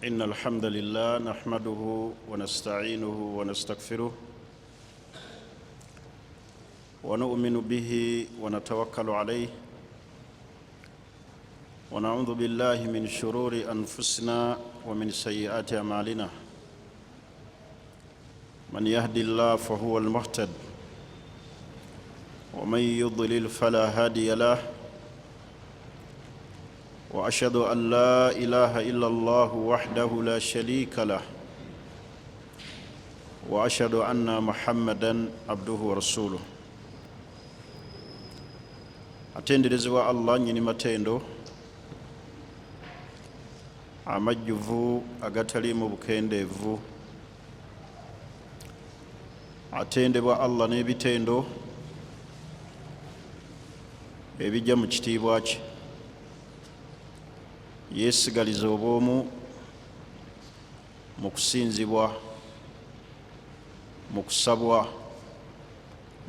إن الحمد لله نحمده ونستعينه ونستغفره ونؤمن به ونتوكل عليه، ونعوذ بالله من شرور أنفسنا ومن سيئات أعمالنا. من يهدي الله فهو المهتد، ومن يضلل فلا هادي له، واشهد ان لا اله الا الله وحده لا شريك له، واشهد ان محمدا عبده ورسوله. Atenderezebwa Allah nyini matendo amajjuvu agataliimu bukendeevu. Atendebwa Allah n'ebitendo ebijja mu kitiibwa kye. Yeesigaliza obwomu mu kusinzibwa, mu kusabwa,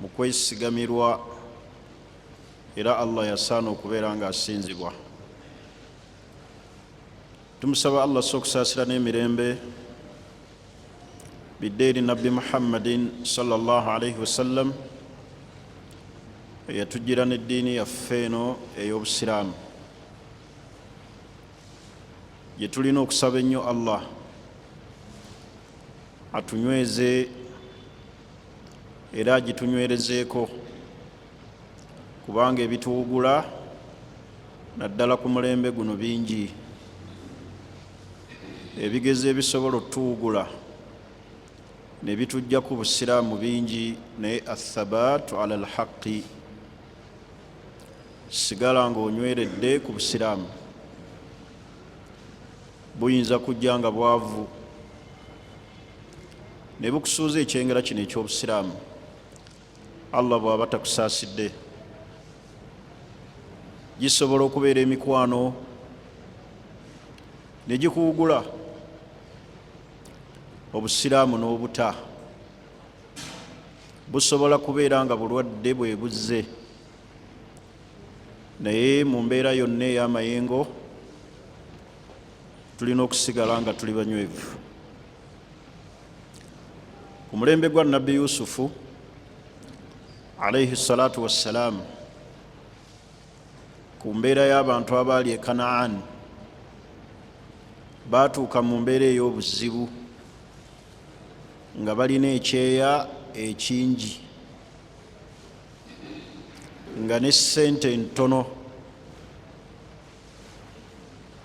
mu kwesigamirwa, era Allah yasaana okubeera nga asinzibwa. Tumusaba Allah so okusaasira n'emirembe bidde eri Nabbi Muhammadin sallallahu alaihi wasallam, eyatujjira n'eddiini yaffe eno ey'Obusiraamu, gye tulina okusaba ennyo Allah atunyweze era agitunywerezeeko, kubanga ebituwugula naddala ku mulembe guno bingi. Ebigezo ebisobola otuwugula ne bitujja ku Busiraamu bingi, naye athabatu ala alhaqi, sigala ng'onyweredde ku Busiraamu. Buyinza kujja nga bwavu ne bukusuuza ekyengera kino eky'Obusiraamu, Allah bw'aba takusaasidde. Gisobola okubeera emikwano ne gikuwugula Obusiraamu n'obuta. Busobola kubeera nga bulwadde bwe buzze, naye mu mbeera yonna ey'amayengo tulina okusigala nga tuli banywevu. Ku mulembe gwa Nabbi Yusufu alaihi salatu wassalaamu, ku mbeera y'abantu abaali e Kanaani, baatuuka mu mbeera ey'obuzibu nga balina ekyeya ekingi, nga ne ssente ntono,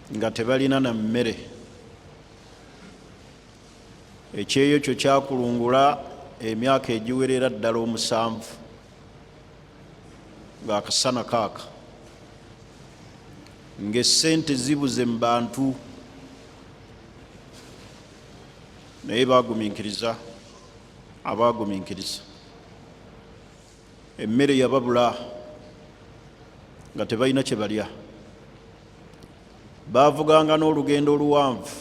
nga tebalina na mmere. Ekyeyo kyo kyakulungula emyaka egiwerera ddala 7 ng'akasana kaaka, ng'essente zibuze mu bantu, naye bagumiikiriza. Abaagumiikiriza, emmere yababula nga tebalina kye balya. Baavuganga n'olugendo oluwanvu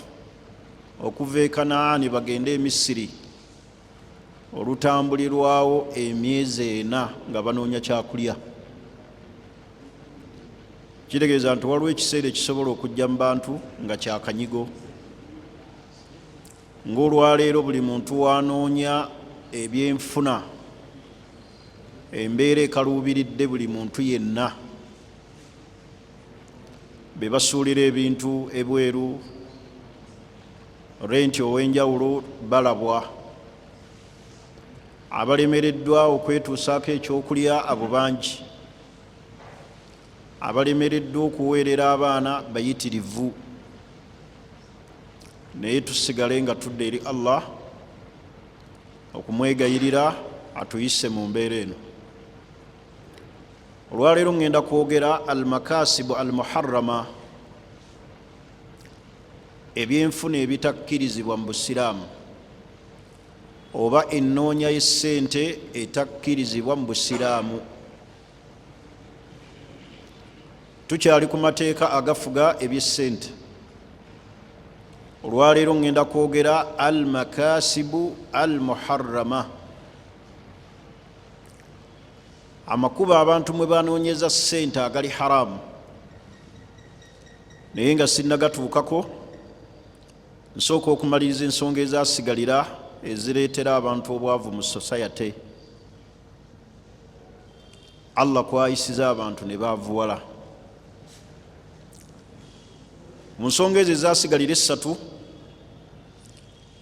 okuva e Kanaani bagende e Misiri, olutambulirwawo emyezi 4 nga banoonya kyakulya. Kitegeeza nti waliwo ekiseera ekisobola okujja mu bantu nga kyakanyigo, ng'olwaleero buli muntu wanoonya ebyenfuna, embeera ekaluubiridde buli muntu yenna, be basuulira ebintu ebweru, renti ow'enjawulo balabwa, abalemereddwa okwetuusaako ekyokulya abo bangi, abalemereddwa okuweerera abaana bayitirivu. Naye tusigale nga tudde eri Allah okumwegayirira atuyise mu mbeera eno. Olwaleero ŋŋenda kwogera almakasibu almuharrama, ebyenfuna ebitakkirizibwa mu Busiraamu, oba ennoonya y'essente etakkirizibwa mu Busiraamu. Tukyali ku mateeka agafuga ebyessente. Olwaleero ŋŋenda kwogera almakasibu almuharrama, amakubo abantu mwe banoonyeza ssente agali haramu. Naye nga sinnagatuukako, Nsooka okumaliriza ensonga ezasigalira ezireetera abantu obwavu mu society, Allah kwayisiza abantu ne baavuwala. Mu nsonga ezo ezasigalira essatu,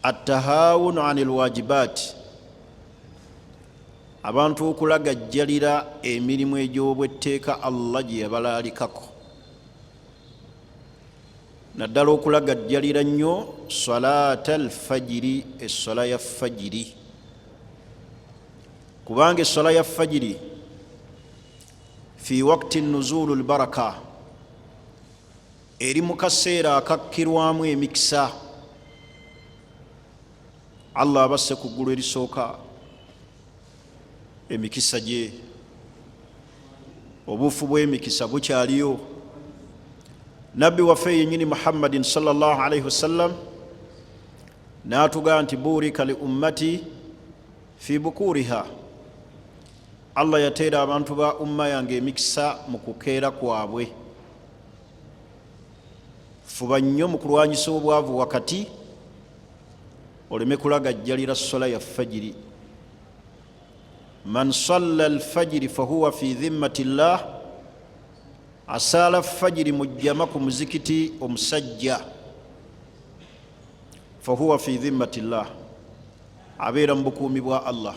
attahawunu ani lwajibaati, abantu okulagajjalira emirimu egy'obwetteeka Allah gye yabalaalikako, naddala okulagajjalira nnyo salata alfajiri, essala ya fajiri, kubanga essala ya fajiri fi wakti nuzulu lbaraka, eri mu kaseera akakkirwamu emikisa. Allah abasse ku ggulu erisooka emikisa gye, obuufu bw'emikisa bukyaliyo. Nabbi waffe yennyini Muhammadin sallallahu alaihi wasallam n'atugaa nti burika li ummati fi bukuriha, Allah yateera abantu ba umma yange emikisa mu kukeera kwabwe. Fuba nnyo mu kulwanyisa obwavu wakati, oleme kulagajjalira sola ya fajiri. Man salla alfajiri fahuwa fi dhimmati llah, asaala fajiri mu jjama ku muzikiti omusajja, fahuwa fi dhimmati llah, abeera mu bukuumi bwa Allah.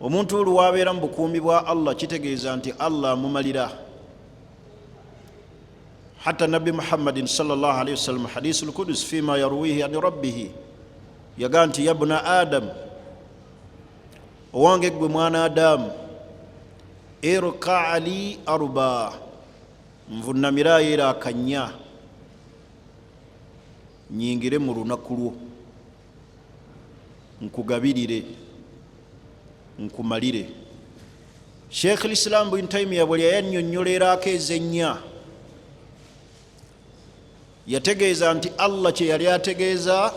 Omuntu olu wabeera mu bukuumi bwa Allah, kitegeeza nti Allah amumalira. Hatta Nabbi Muhammadin sallallahu alaihi wasallam, hadisi lkudus fima yarwihi ani rabbihi, yagaa nti yabuna Adamu, owange ggwe mwana Adamu, irka li arba, nvunamirayo era akanya nyingire mu lunaku lwo, nkugabirire, nkumalire. Sheikh Lislam Bun Taimiya bwe yayannyonnyola eraako ezennya, yategeeza nti Allah kye yali ategeeza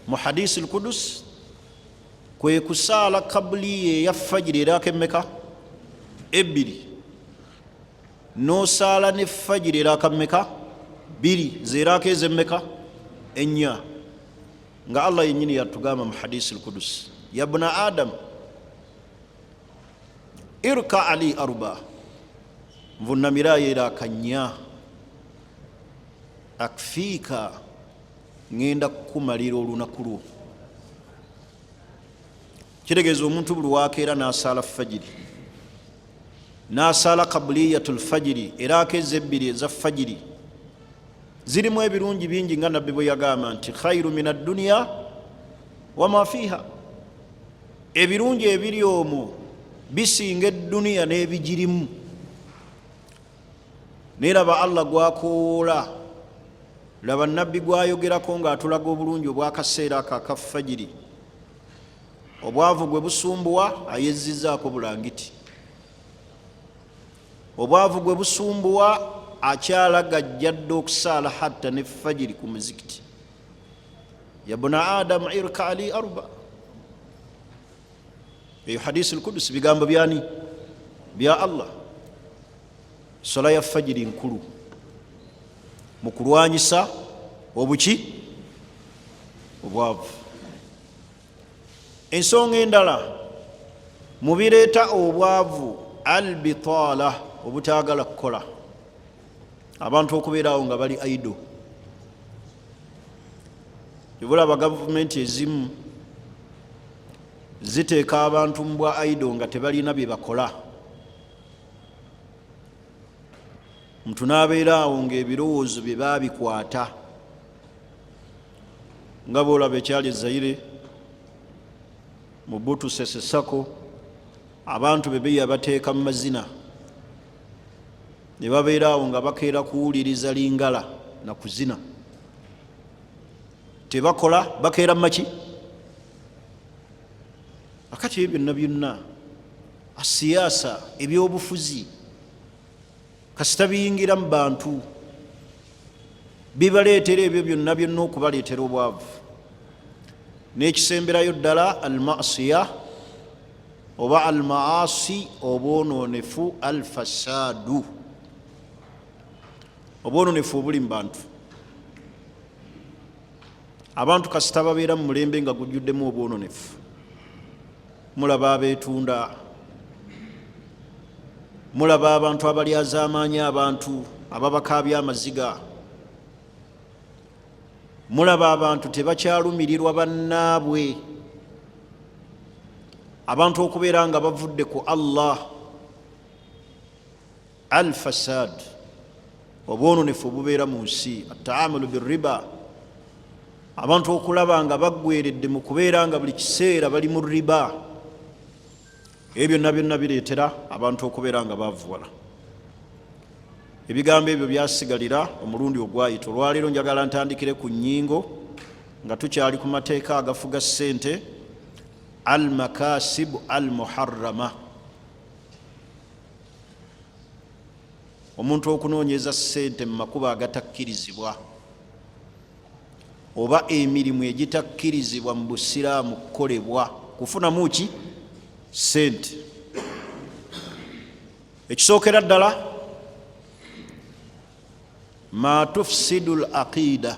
mu hadisi lkudus kwe kusaala kabuliya eya fajiri eraako emmeka? Ebbiri, n'osaala ne fajiri eraaka mmeka? Bbiri, zeraako ezemmeka? Ennya. Nga Allah yennyini yatugamba mu hadisi lkudus, yabuna Adamu irka ali arba, nvunamirayo eraaka nnya, akfiika, ŋŋenda kukumalira olunaku lwo. Kitegeeza omuntu buli wakeera n'asaala fajiri, n'asaala kabuliyatu lfajiri, eraako ezebbiri eza fajiri zirimu ebirungi bingi, nga Nabbi bwe yagamba nti khairu min adduniya wama fiiha, ebirungi ebiri omwo bisinga edduniya n'ebigirimu. Naye laba Allah gwakowoola, laba Nabbi gwayogerako ng'atulaga obulungi obwakaseera ako aka fajiri. Obwavu gwe busumbuwa ayezzizaako bulangiti, obwavu gwe busumbuwa akyalagajjadde okusaala hatta ne fajiri ku muzikiti. Yabuna Adamu irka ali arba, eyo hadisi lkudus, bigambo byani? Bya Allah. Sola ya fajiri nkulu mu kulwanyisa obuki? Obwavu. Ensonga endala mu bireeta obwavu, albitaala, obutaagala kukola, abantu okubeeraawo nga bali aido. Ebulaba gavumenti ezimu ziteeka abantu mu bwa aido nga tebalina bye bakola, muntu n'abeera awo ng'ebirowoozo bye baabikwata, nga boolaba ekyali ezaire mu butusesesako, abantu be beyabateeka mu mazina ne babeera awo nga bakeera kuwuliriza lingala na kuzina, tebakola, bakeera mumaki. Akati ebyo byonna byonna, asiyasa, ebyobufuzi, kasita biyingira mu bantu bibaleetera ebyo byonna byonna okubaleetera obwavu. N'ekisemberayo ddala, almasiya oba almaasi, obwononefu, alfasadu, obwononefu obuli mu bantu. Abantu kasita babeera mu mulembe nga gujjuddemu obwononefu, mulaba abeetunda, mulaba abantu abalyazaamaanyi, abantu ababakaabya amaziga, mulaba abantu tebakyalumirirwa bannaabwe, abantu okubeera nga bavudde ku Allah. Al fasad, obwononefu obubeera mu nsi, ataamulu biriba, abantu okulaba nga baggweredde mu kubeera nga buli kiseera bali mu riba. Ebyo byonna byonna bireetera abantu okubeera nga bavuwala. Ebigambo ebyo byasigalira omulundi ogwayita. Olwaleero njagala ntandikire ku nnyingo nga tukyali ku mateeka agafuga ssente, al makasibu al muharrama, omuntu okunoonyeza ssente mu makubo agatakkirizibwa oba emirimu egitakkirizibwa mu busiraamu kukolebwa kufunamu ki ssente. Ekisookera ddala, ma tufsidu l aqida,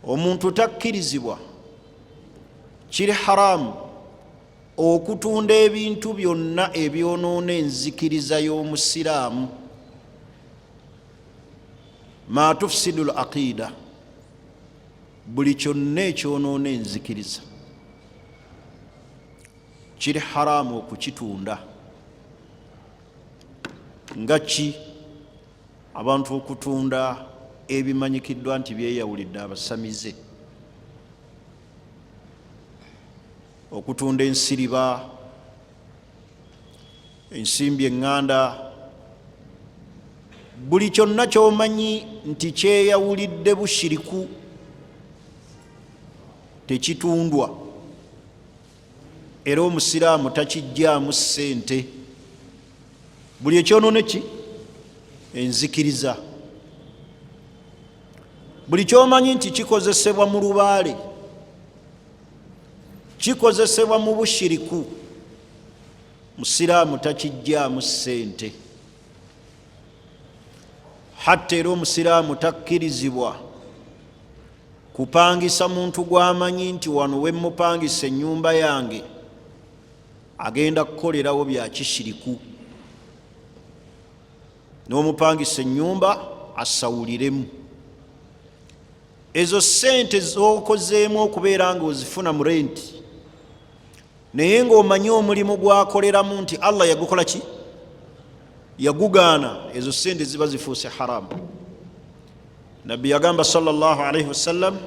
omuntu takkirizibwa, kiri haramu okutunda ebintu byonna ebyonoona enzikiriza y'omusiraamu. Ma tufsidu l aqida, buli kyonna ekyonoona enzikiriza kiri haramu okukitunda. Nga ki? Abantu okutunda ebimanyikiddwa nti byeyawulidde abasamize, okutunda ensiriba, ensimbi eŋŋanda, buli kyonna ky'omanyi nti kyeyawulidde bushiriku tekitundwa, era omusiraamu takijjaamu ssente. Buli ekyonoone ki enzikiriza, buli kyomanyi nti kikozesebwa mu lubaale, kikozesebwa mu bushiriku, musiraamu takijjaamu ssente. Hatta era omusiraamu takkirizibwa kupangisa muntu gw'amanyi nti wano we mmupangisa ennyumba yange agenda kukolerawo bya kishiriku, n'omupangisa ennyumba asawuliremu. Ezo ssente z'okozeemu okubeera ng'ozifuna mu renti, naye ng'omanyi omulimu gw'akoleramu nti Allah yagukola ki, yagugaana, ezo ssente ziba zifuuse haramu. Nabbi yagamba sallallahu alaihi wasallam,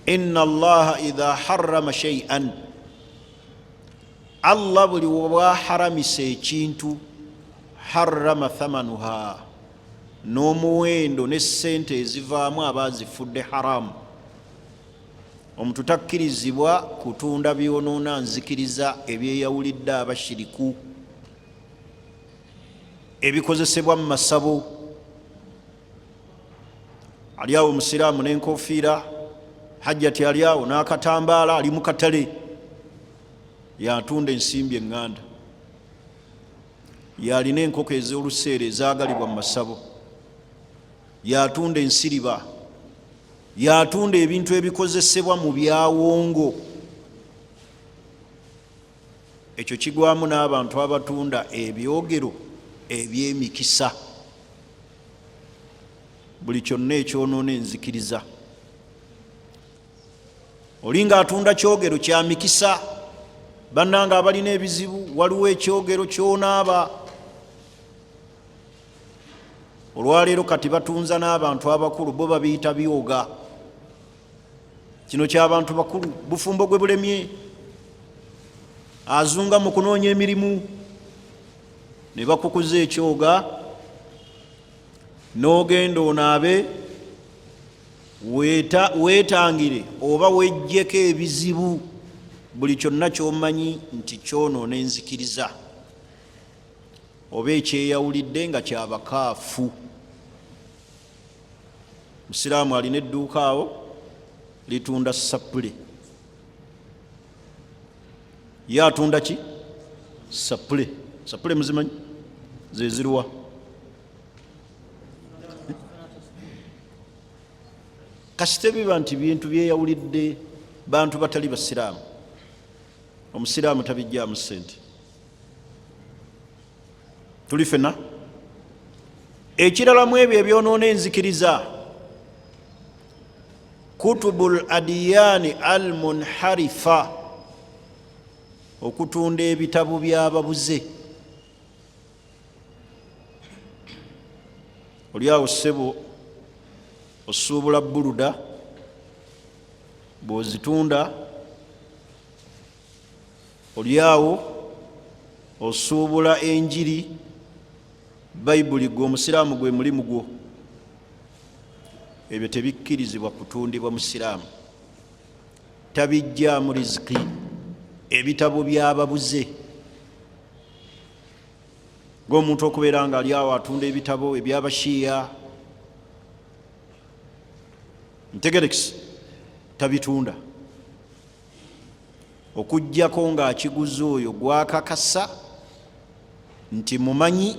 inna allaha idha harrama shay'an, Allah buli bwaharamisa ekintu, harrama thamanuha, n'omuwendo ne ssente ezivaamu aba azifudde haramu. Omuntu takkirizibwa kutunda byonoona nzikiriza ebyeyawulidde abashiriku, ebikozesebwa mu masabo. Ali awo omusiraamu n'enkofiira, hajjati ali awo n'akatambaala, ali mu katale, yatunda ensimbi eŋŋanda, yalina enkoko ez'oluseera ezaagalibwa mu masabo, yatunda ensiriba, yatunda ebintu ebikozesebwa mu byawongo. Ekyo kigwamu n'abantu abatunda ebyogero eby'emikisa, buli kyonna ekyonoona enzikiriza. Oli ng'atunda kyogero kya mikisa, bannange abalina ebizibu, waliwo ekyogero kyonaaba. Olwaleero kati batunza n'abantu abakulu, bo babiyita byoga. Kino ky'abantu bakulu, bufumbo gwe bulemye, azunga mu kunoonya emirimu, ne bakukuza ekyoga n'ogenda onaabe weetangire oba wejjeko ebizibu. Buli kyonna ky'omanyi nti kyonoona enzikiriza oba ekyeyawulidde nga kyabakaafu. Musiraamu alina edduuka awo litunda sapule, ye atunda ki? Sapule. Sapule muzimanyi zeziruwa? Kasite biba nti bintu byeyawulidde bantu batali basiraamu, omusiraamu tabijjaamu ssente. Tuli fenna. Ekirala mu ebyo ebyonoona enzikiriza, kutubu l adiyani al munharifa, okutunda ebitabo by'ababuze. Oli awo ssebo osuubula buluda, bw'ozitunda. Oli awo osuubula enjiri, Bayibuli, gwe omusiraamu gwe mulimu gwo. Ebyo tebikkirizibwa kutundibwa musiraamu, tabijjaamu riziki. Ebitabo by'ababuze, ng'omuntu okubeera nga ali awo atunda ebitabo ebyabashiya, ntegerekisi, tabitunda okuggyako ng'akiguze oyo gwakakasa nti mumanyi,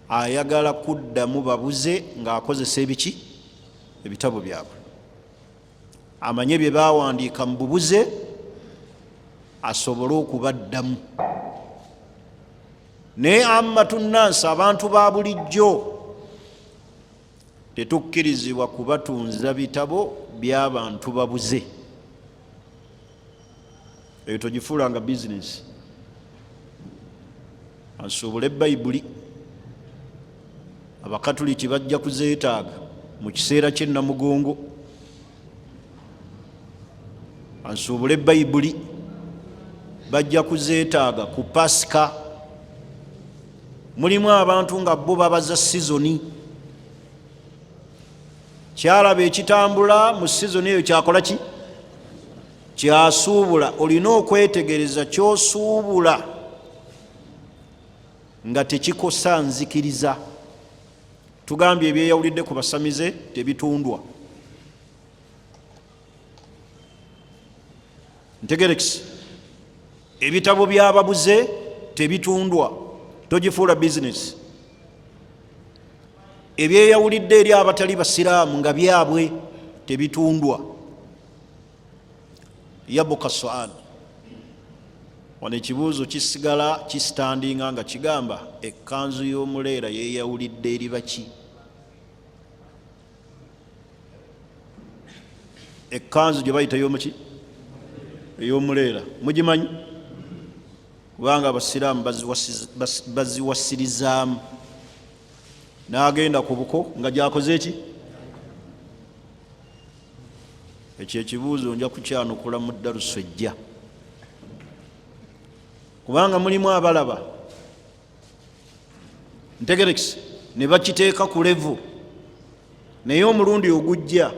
ayagala kuddamu babuze ng'akozesa ebiki, ebitabo byabwe, amanye bye bawandiika mu bubuze asobole okubaddamu. Naye ammatu nnansi, abantu ba bulijjo, tetukkirizibwa kubatunza bitabo by'abantu babuze. Eyo togifuulanga bizinesi. Asuubule Bayibuli, Abakatuliki bajja kuzeetaaga mu kiseera ky'ennamugongo. Ansuubule Bayibuli, bajja kuzeetaaga ku Pasika. Mulimu abantu nga bo babaza sizoni, kyalaba ekitambula mu sizoni eyo kyakola ki, kyasuubula. Olina okwetegereza kyosuubula nga tekikosa nzikiriza. Tugambye ebyeyawulidde ku basamize tebitundwa. Ntegerekisi, ebitabo by'ababuze tebitundwa, togifuula bizinesi. Ebyeyawulidde eri abatali basiraamu nga byabwe tebitundwa. Yabuka sual, wano ekibuuzo kisigala kisitandinga nga kigamba, ekkanzu y'omuleera yeyawulidde eri baki? Ekkanzu gye bayita yomuki, ey'omuleera, mugimanyi? Kubanga abasiraamu baziwasirizaamu n'agenda ku buko nga gyakoze eki. Ekyo ekibuuzo nja kukyanukula mu ddarusu ejja, kubanga mulimu abalaba ntegerekisi ne bakiteeka ku levu. Naye omulundi ogujja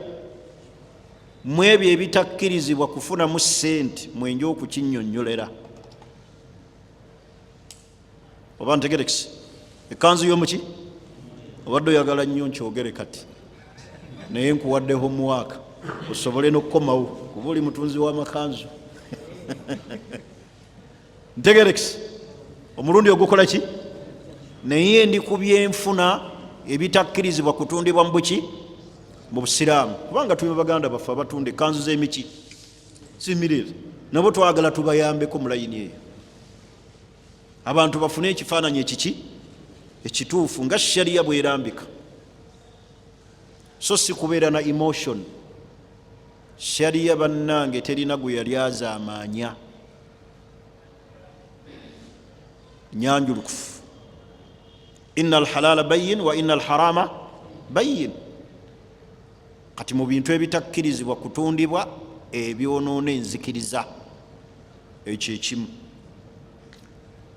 mu ebyo ebitakkirizibwa kufunamu ssente mwenja okukinnyonnyolera. Oba ntegerekisi, ekkanzu y'omuki obadde oyagala nnyo nkyogere kati, naye nkuwadde homework osobole n'okukomawo, kuba oli mutunzi w'amakanzu. Ntegerekisi, omulundi ogukola ki? Naye ndi ku byenfuna ebitakkirizibwa kutundibwa mu buki, mu busiraamu, kubanga tuli baganda baffe abatunda ekkanzu z'emiki simirire, nabo twagala tubayambeko mu layini eyo, abantu bafune ekifaananyi ekiki ekituufu nga shariya bwerambika, so si kubeera na emotion. Shariya bannange terina gwe yali azaamaanya nyanjulukufu. Inna alhalala bayin wa inna alharama bayin. Kati mu bintu ebitakkirizibwa kutundibwa ebyonoona enzikiriza, ekyo ekimu.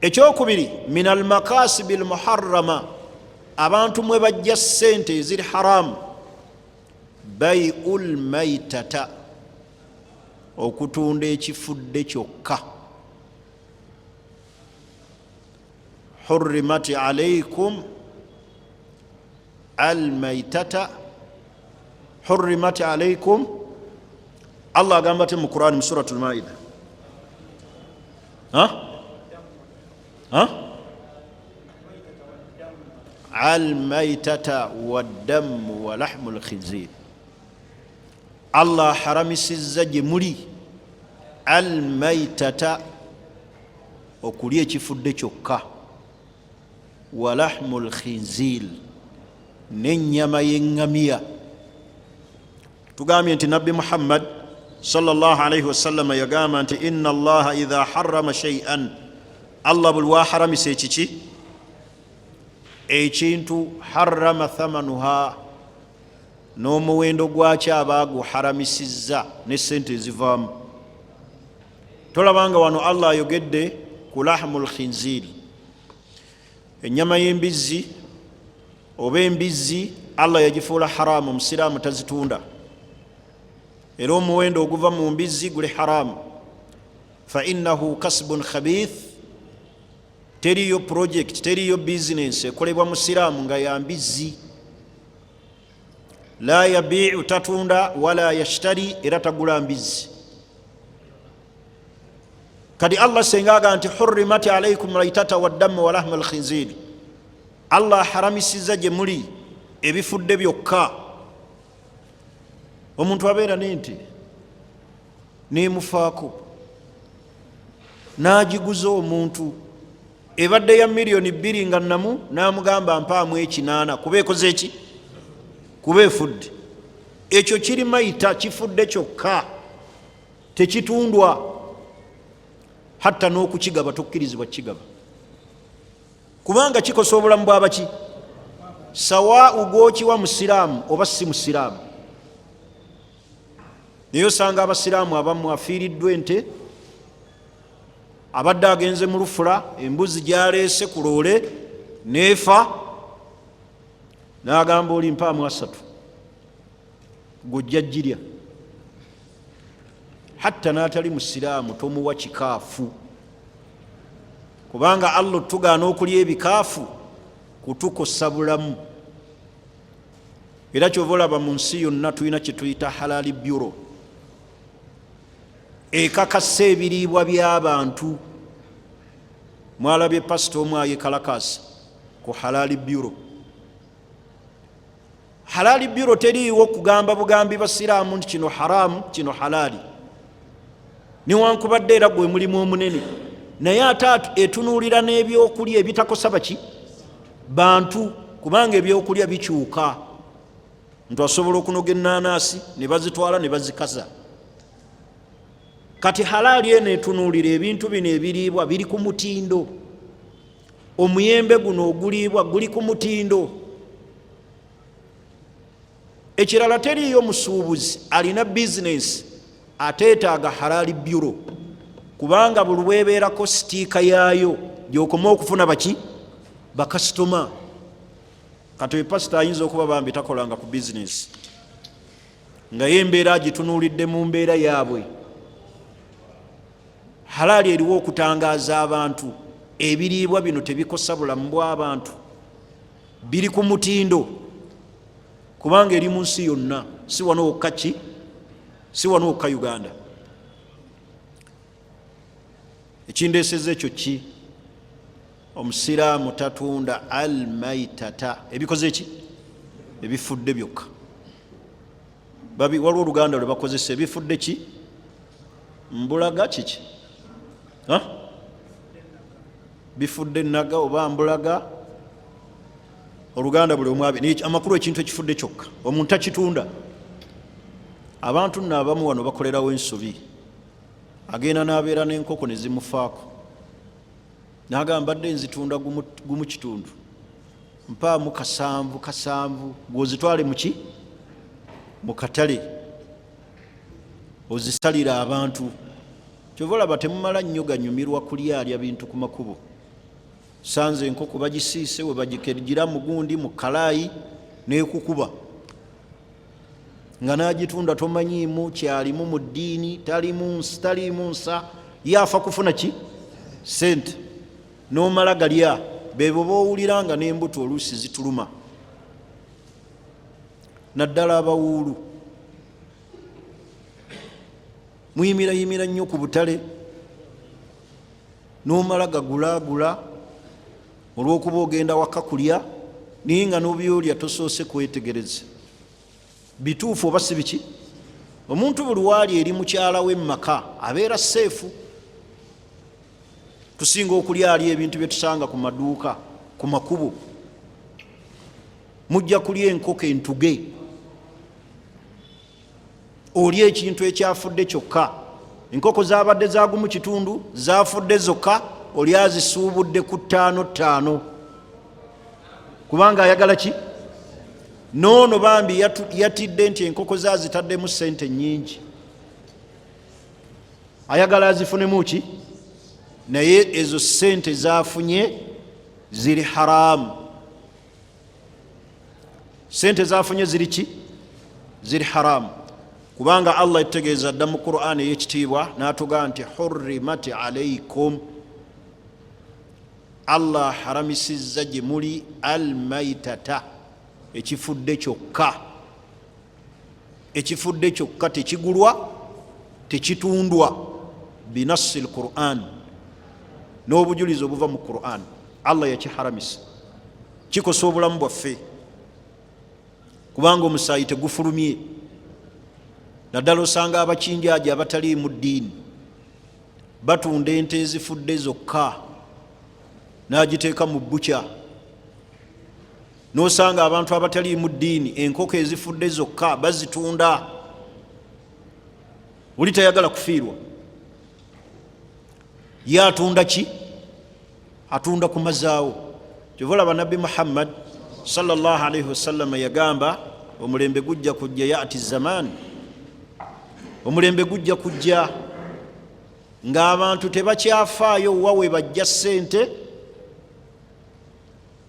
Ekyokubiri, min almakasibi almuharrama, abantu mwe bajja ssente eziri haramu, baiu lmaitata, okutunda ekifudde kyokka. Hurrimat alaikum almaitata, hurrimat alaikum. Allah agamba te mu Qurani mu Surat Lmaida, almaitata waddamu walahmu lkhinzir. Allah aharamisizza gye muli almaitata, okulya ekifudde kyokka, wa lahmu lkhinzil, n'ennyama y'eŋŋamiya. Tugambye nti Nabbi Muhammad salllahalaihi wasallama yagamba nti inna Allaha idha harama shaian, Allah buli waharamisa ekiki ekintu, harama thamanuha, n'omuwendo gwakyo aba aguharamisizza ne sente ezivaamu. Tolabanga wano Allah ayogedde ku lahmu lkhinziri, ennyama y'embizzi oba embizzi, Allah yagifuula haramu, omusiraamu tazitunda, era omuwendo oguva mu mbizzi guli haramu. Fa innahu kasbun khabith, teriyo project, teriyo bizinensi ekolebwa musiraamu nga ya mbizzi. La yabiu, tatunda, wala yashtari, era tagula mbizzi. Kati Allah senga aga nti hurimat alaikum laitata waddamu walahma alkhinziri, Allah aharamisiza gye muli ebifudde byokka. Omuntu abeera nente nemufaako n'agiguza omuntu, ebadde ya 2 miliyoni nga namu, n'amugamba mpaamu 8, kuba ekoze eki? Kuba efudde. Ekyo kiri maita, kifudde kyokka, tekitundwa, hatta n'okukigaba tokkirizibwa kukigaba, kubanga kikosa obulamu bwabaki, sawau gwokiwa musiraamu oba si musiraamu. Naye osanga abasiraamu abamu afiiriddwa ente, abadde agenze mu lufula, embuzi gyaleese ku loole neefa, n'agamba oli mpaamu 3, gojja girya. Hatta n'atali musiraamu tomuwa kikaafu, kubanga Allah otugaana okulya ebikaafu kutukosa bulamu. Era kyova olaba mu nsi yonna tulina kyetuyita Halali Bureau, ekakasa ebiriibwa by'abantu. Mwalabye pasita omu ayekalakasa ku Halali Bureau. Halali Bureau teriiwo kugamba bugambi basiraamu nti kino haramu, kino halaali, newankubadde era gwe mulimu omunene, naye ate etunuulira n'ebyokulya ebitakosa baki bantu, kubanga ebyokulya bikyuka. Nti asobola okunoga enanasi ne bazitwala ne bazikaza. Kati halaali eno etunuulira ebintu bino ebiriibwa biri ku mutindo, omuyembe guno oguliibwa guli ku mutindo. Ekirala, teriiyo musuubuzi alina bizinesi ateetaaga Halali Bureau, kubanga buli lwebeerako sticker yaayo gyokoma okufuna baki bakasitoma. Kati epasita ayinza okuba bambi takolanga ku bizinesi, nga ye embeera agitunuulidde mu mbeera yaabwe. Halaali eriwo okutangaaza abantu ebiriibwa bino tebikosa bulamu bw'abantu, biri ku mutindo, kubanga eri mu nsi yonna, si wano wokka ki, si wano wokka Uganda. Ekindeeseza ekyo ki? Omusiraamu tatunda almaitata, ebikoze eki? Ebifudde byokka. Waliwo oluganda lwe bakozesa, ebifudde ki? Mbulaga kiki? Bifudde naga oba mbulaga, oluganda buli omu. Amakulu, ekintu ekifudde kyokka omuntu takitunda. Abantu nno abamu wano bakolerawo ensobi, agenda n'abeera n'enkoko ne zimufaako, n'agamba mbadde nzitunda gumu kitundu, mpaamu kasanvu kasanvu, gwozitwale muki mu katale ozisalira abantu. Kyova olaba temumala nnyo ganyumirwa kulyalya bintu ku makubo. Sanze enkoko bagisiise, we bagikegira mugundi mu kalaayi nekukuba, nga nagitunda tomanyiimu kyalimu mu ddiini, talimu nsa, yafa kufuna ki sente nomala galya. Bebo bowulira nga n'embuto oluusi zituluma, naddala abawuulu muyimirayimira nnyo ku butale nomala gagulagula olwokuba ogenda waka kulya, naye nga nobyolya tosoose kwetegereza bituufu oba si biki Omuntu buli waali eri mukyala we mumaka abeera safe. Tusinga okulya ali ebintu byetusanga ku maduuka, ku makubo. Mujja kulya enkoko entuge, oli ekintu ekyafudde kyokka. Enkoko zabadde zagumu kitundu, zafudde zokka, oli azisuubudde ku ttaano ttaano kubanga ayagala ki. Noono bambi yatidde nti enkoko zazitaddemu sente nyingi, ayagala azifunemu ki, naye ezo sente zafunye ziri haramu. Sente zafunye ziri ki? Ziri haramu, kubanga Allah etutegeeza dda mu Quran eyekitiibwa n'atugaa nti hurrimat alaikum, Allah haramisizza gye muli almaitata, ekifudde kyokka. Ekifudde kyokka tekigulwa, tekitundwa, binassi lquran, n'obujulizi obuva mu Quran. Allah yakiharamisa, kikosa obulamu bwaffe kubanga omusaayi tegufulumye. Naddala osanga abakinjaaji abataliimu ddiini batunda ente ezifudde zokka, n'agiteeka mu bukya. N'osanga abantu abataliimu ddiini enkoko ezifudde zokka bazitunda. Oli tayagala kufiirwa, ye atunda ki? Atunda kumazaawo. Kyova olaba Nabbi Muhammad sallallahu alaihi wasallama yagamba, omulembe gujja kujja, yati zaman, omulembe gujja kujja ng'abantu tebakyafaayo wa we bajja ssente,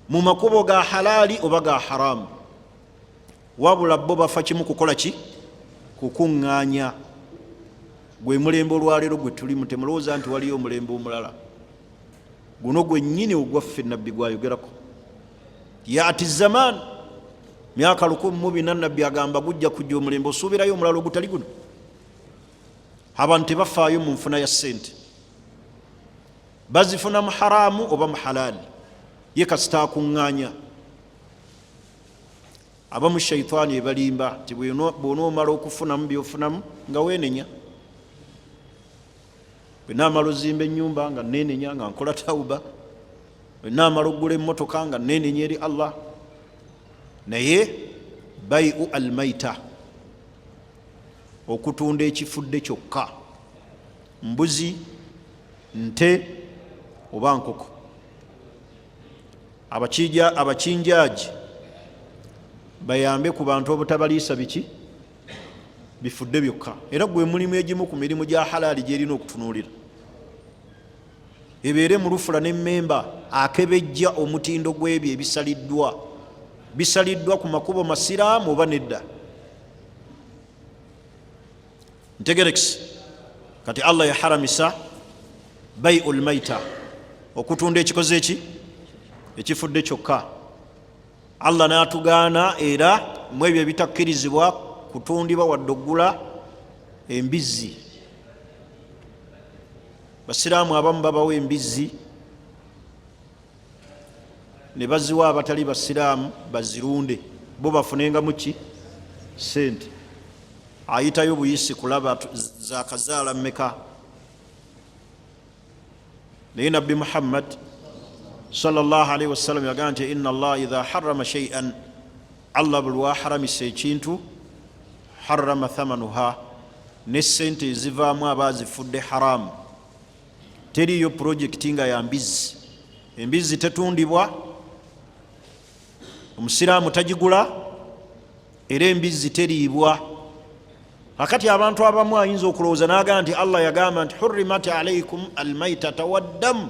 mu makubo ga halaali oba ga haramu, wabula bo bafa kimu, kukola ki? Kukuŋŋaanya. Gwe mulembe olwaleero gwe tulimu. Temulowooza nti waliyo omulembe omulala, guno gwennyini ogwaffe Nabbi gwayogerako. Yati zaman, myaka 1400 Nabbi agamba gujja kujja omulembe. Osuubirayo omulala ogutali guno? Abantu tebafaayo mu nfuna ya ssente, bazifuna mu haramu oba mu halaali, ye kasita akuŋŋaanya. Abamu shaitaani ebalimba nti bw'onoomala okufunamu byofunamu nga weenenya, bwenaamala ozimba ennyumba nga neenenya, nga nkola tauba, bwenaamala okugula emmotoka nga neenenya eri Allah. Naye baiu almaita, okutunda ekifudde kyokka, mbuzi, nte oba nkoko, abakinjaaji bayambe ku bantu obutabaliisa biki bifudde byokka. Era gwe mulimu, egimu ku mirimu gya halaali gyerina okutunuulira, ebeere mu lufula n'emmemba akebejja omutindo gw'ebyo ebisaliddwa, bisaliddwa ku makubo masiraamu oba nedda. Ntegerekisi kati Allah yaharamisa baiu lmaita, okutunda ekikoze eki ekifudde kyokka. Allah n'atugaana era mu ebyo ebitakkirizibwa kutundibwa wadde oggula embizzi. Basiraamu abamu babawo embizzi ne baziwa abatali basiraamu bazirunde, bo bafunengamu ki? Sente. Ayitayo buyisi kulaba zakazaala mmeka. Naye Nabbi Muhammad sallallahu alaihi wasallam yagamba nti inna Allah idha harama shay'an, Allah buli waharamisa ekintu, harama thamanuha, ne sente ezivaamu aba azifudde haramu. Teriiyo purojekiti nga ya mbizzi. Embizzi tetundibwa, omusiraamu tagigula, era embizzi teriibwa. Kakati abantu abamu ayinza okulowooza n'agamba nti Allah yagamba nti hurrimat alaikum almaitata waddamu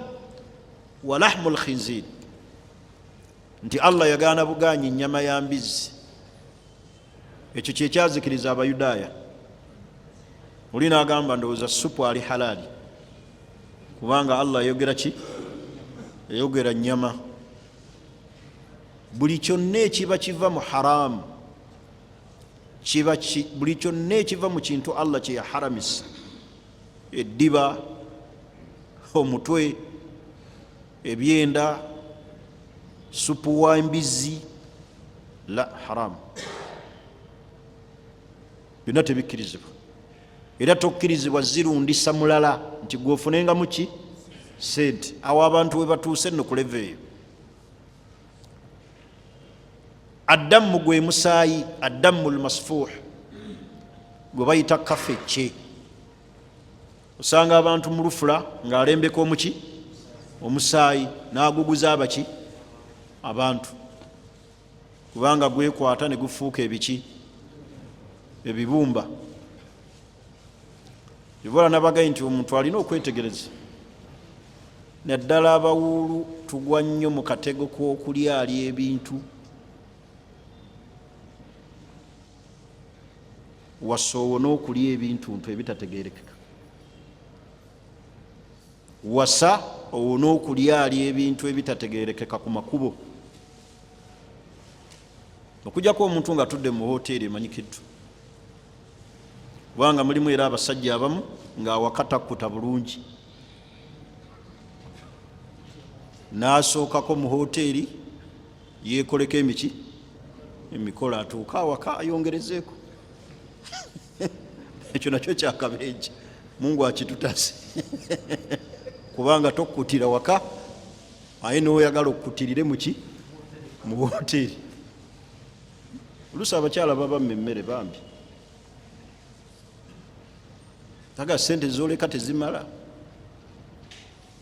wa lahmu lkhinzir, nti Allah yagaana bugaanyi ennyama ya mbizzi. Ekyo kyekyazikiriza Abayudaaya. Oli n'agamba, ndowooza supu ali halaali kubanga Allah yayogera ki? Yayogera nyama. Buli kyonna ekiba kiva mu haramu kiba, buli kyonna ekiva mu kintu Allah kyeyaharamisa, eddiba, omutwe, ebyenda, supu wa embizzi, la haramu, byonna tebikkirizibwa. Era tokkirizibwa zirundisa mulala nti gweofunengamu ki sente. Awo abantu we batuuse nno ku leva eyo. Addammu gwe musaayi, addammu lmasfuuh gwe bayita kafecce. Osanga abantu mu lufula ng'alembeka omuki omusaayi n'aguguza abaki abantu, kubanga gwekwata ne gufuuka ebiki ebibumba. Ivola nabagayi nti omuntu alina okwetegereza, naddala abawuulu tugwa nnyo mu katego k'okulyalya ebintu. Wasa owone okulya ebintuntu ebitategerekeka, wasa owone okulyalya ebintu ebitategerekeka ku makubo, okujjako omuntu nga atudde mu hoteeri emanyikiddwa, kubanga mulimu era abasajja abamu ng'awaka takkuta bulungi, n'asookako mu hoteeri yeekoleko emiki emikolo, atuuke awaka ayongerezeeko. Ekyo nakyo kyakabenje, Mungu akitutase, kubanga tokkutira waka aye noyagala okkutirire muki mu hoteeri. Oluusi abakyala babamma emmere bambi, aga sente zoleka tezimala,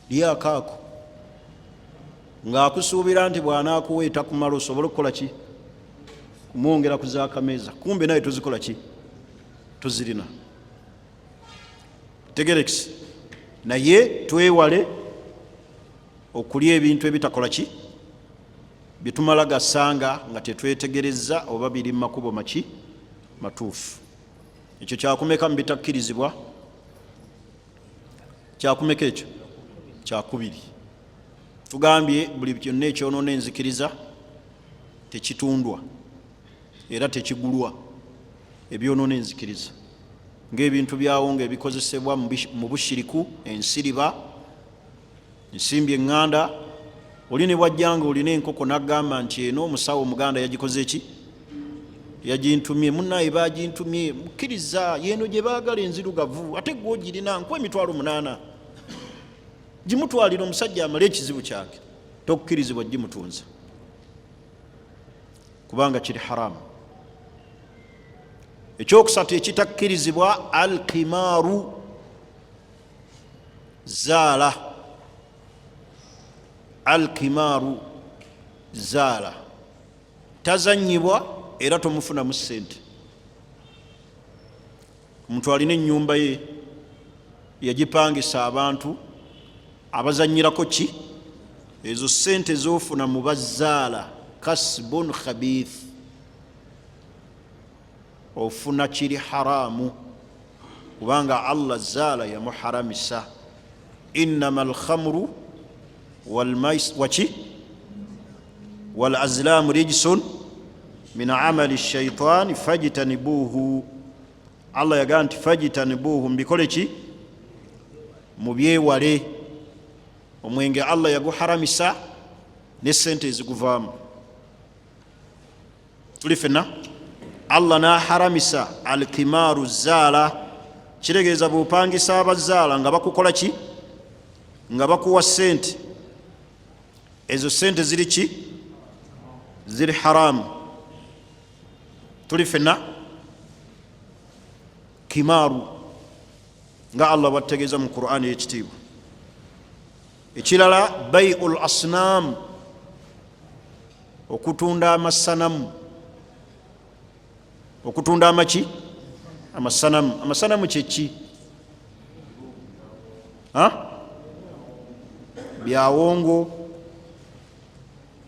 lyako ako ng'akusuubira nti bw'anaakuwa etakumala osobole okukola ki kumwongera ku zakameeza, kumbe naye tozikola ki tozirina. Tegerekisi, naye twewale okulya ebintu ebitakola ki byetumala gasanga nga tetwetegerezza oba biri mu makubo maki matuufu. Ekyo kyakumeka mu bitakkirizibwa? Kyakumeka ekyo? Kyakubiri. Tugambye buli kyonna ekyonoona enzikiriza tekitundwa era tekigulwa. Ebyonoona enzikiriza ng'ebintu byawo nga ebikozesebwa mu bushiriku, ensiriba, ensimbi eŋŋanda. Oli ne bwajjanga olina enkoko n'agamba nti eno omusawo omuganda yagikoze ki, yagintumye, munnaye bagintumye, mukkiriza yeeno gye baagala enzirugavu, ate gwe ogirina, nkuwa 800,000 gimutwalira omusajja amale ekizibu kyange. Tokkirizibwa gimutunza kubanga kiri haramu. Ekyokusatu ekitakkirizibwa, alkimaaru, zaala. Alkimaaru zaala tazanyibwa era tomufunamu ssente. Omuntu alina ennyumba ye yagipangisa abantu abazanyirako ki, ezo ssente zofuna mu bazaala kasbun khabith, ofuna kiri haramu, kubanga Allah zaala yamuharamisa. Innama alkhamru waki walazlamu rijsun min amali shaitani fajtanibuhu. Allah yagamba nti fajtanibuhu, mbikole ki mubyewale. Omwenge Allah yaguharamisa ne sente eziguvaamu. Tuli fenna. Allah naharamisa alkimaaru zaala, kitegeeza bwopangisa abazaala nga bakukola ki, nga bakuwa sente, ezo sente ziri ki, ziri haramu. Tuli fenna. Kimaaru nga Allah bwategeeza mu Qur'ani eyekitiibwa. Ekirala, baiu l asnam, okutunda amasanamu, okutunda amaki amasanamu. Amasanamu kyeki? Byawongo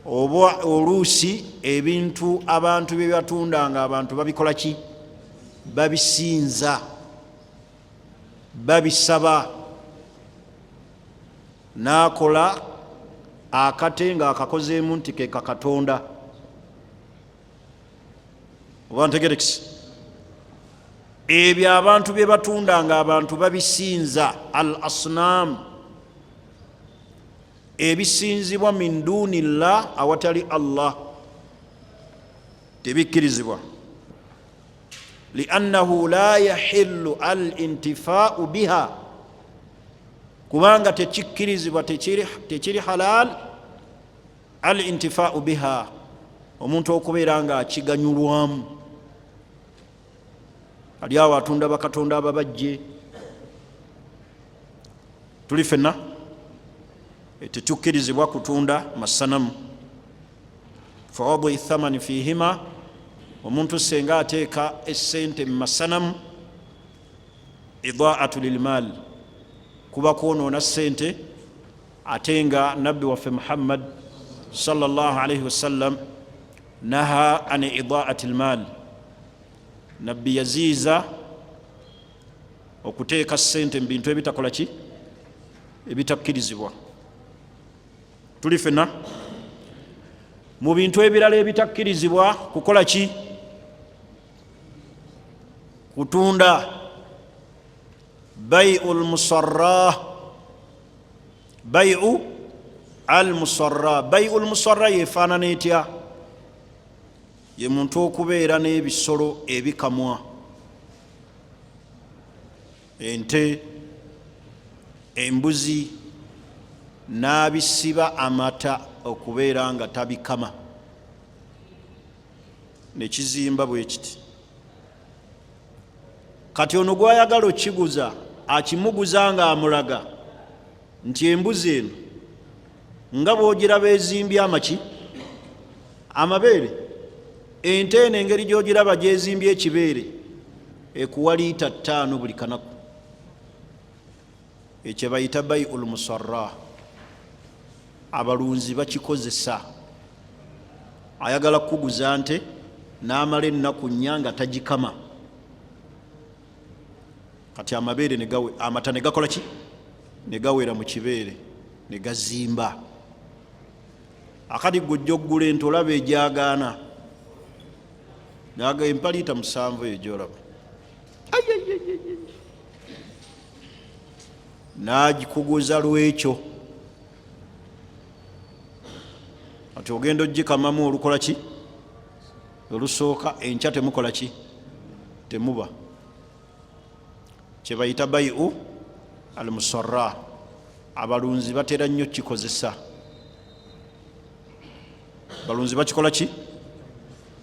oba oluusi ebintu abantu bye batunda nga abantu babikola ki, babisinza, babisaba, n'akola akate nga akakozeemu nti ke kakatonda. Oba ntegerekisi, ebyo abantu bye batunda nga abantu babisinza, al asnam, ebisinzibwa min duni llah, awatali Allah, tebikkirizibwa. Liannahu la yahillu al intifaau biha, kubanga tekikkirizibwa, tekiri halal al intifaau biha, omuntu okubeera nga akiganyulwamu. Ali awo atunda bakatonda ababajje. Tuli fenna, tetukkirizibwa kutunda masanamu. Fawadui thamani fihima, omuntu senga ateeka esente mu masanamu, idaatu lilmaal, kuba kwonoona sente. Ate nga Nabbi waffe Muhammad salllahalaihi wasallam naha an idaati lmaal, Nabbi yaziiza okuteeka sente mu bintu ebitakola ki, ebitakkirizibwa. Tuli fenna, mu bintu ebirala ebitakkirizibwa kukola ki, kutunda, baiu lmusara, baiu almusara. Baiu lmusara yefaanana etya? Ye muntu okubeera n'ebisolo ebikamwa, ente, embuzi, n'abisiba amata okubeera nga tabikama, nekizimba bwe kiti. Kati ono gwayagala okiguza akimuguza nga amulaga nti embuzi eno nga bwogiraba ezimbye amaki, amabeere, ente eno engeri gyogiraba gyezimbye ekibeere ekuwa liita 5 buli kanaku. Ekyo bayita baiu lmusara. Abalunzi bakikozesa. Ayagala kukuguza nte n'amala ennaku 4 nga tagikama, kati amabeere negawe, amata negakola ki, negawera mu kibeere negazimba. Akati gwe ojja okugula ente, olaba ejagaana, naga empa liita 7 eyo gyolaba, nagikuguza lwekyo. Ati ogenda ogikamamu olukola ki, olusooka, enkya temukola ki, temuba. Kyebayita baiu almusara. Abalunzi batera nnyo kikozesa. Balunzi bakikola ki,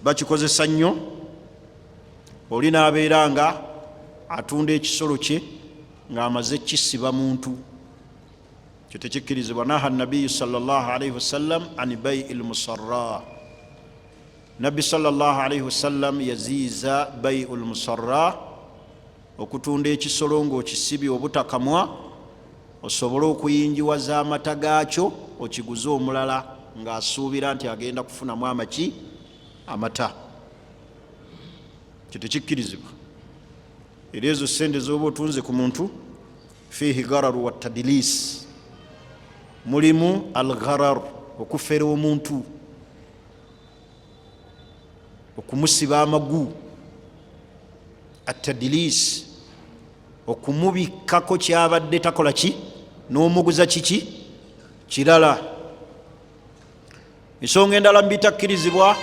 bakikozesa nnyo. Oli n'abeera nga atunda ekisolo kye ng'amaze kisiba muntu. Kyo tekikkirizibwa. Naha nabiyu salllahalaihi wasallam an baii lmusara, Nabbi salllahalaihi wasallam yaziiza baiu lmusara, okutunda ekisolo ng'okisibye obutakamwa osobole okuyinjiwaza amata gaakyo okiguze omulala ng'asuubira nti agenda kufunamu amaki, amata. Kyo tekikkirizibwa. Era ezo sente zoba otunze ku muntu, fiihi gararu wa tadlis, mulimu algharar, okufera omuntu, okumusiba amagu, atadlis, okumubikkako kyabadde takola ki, n'omuguza kiki kirala. Ensonga endala mubitakkirizibwa,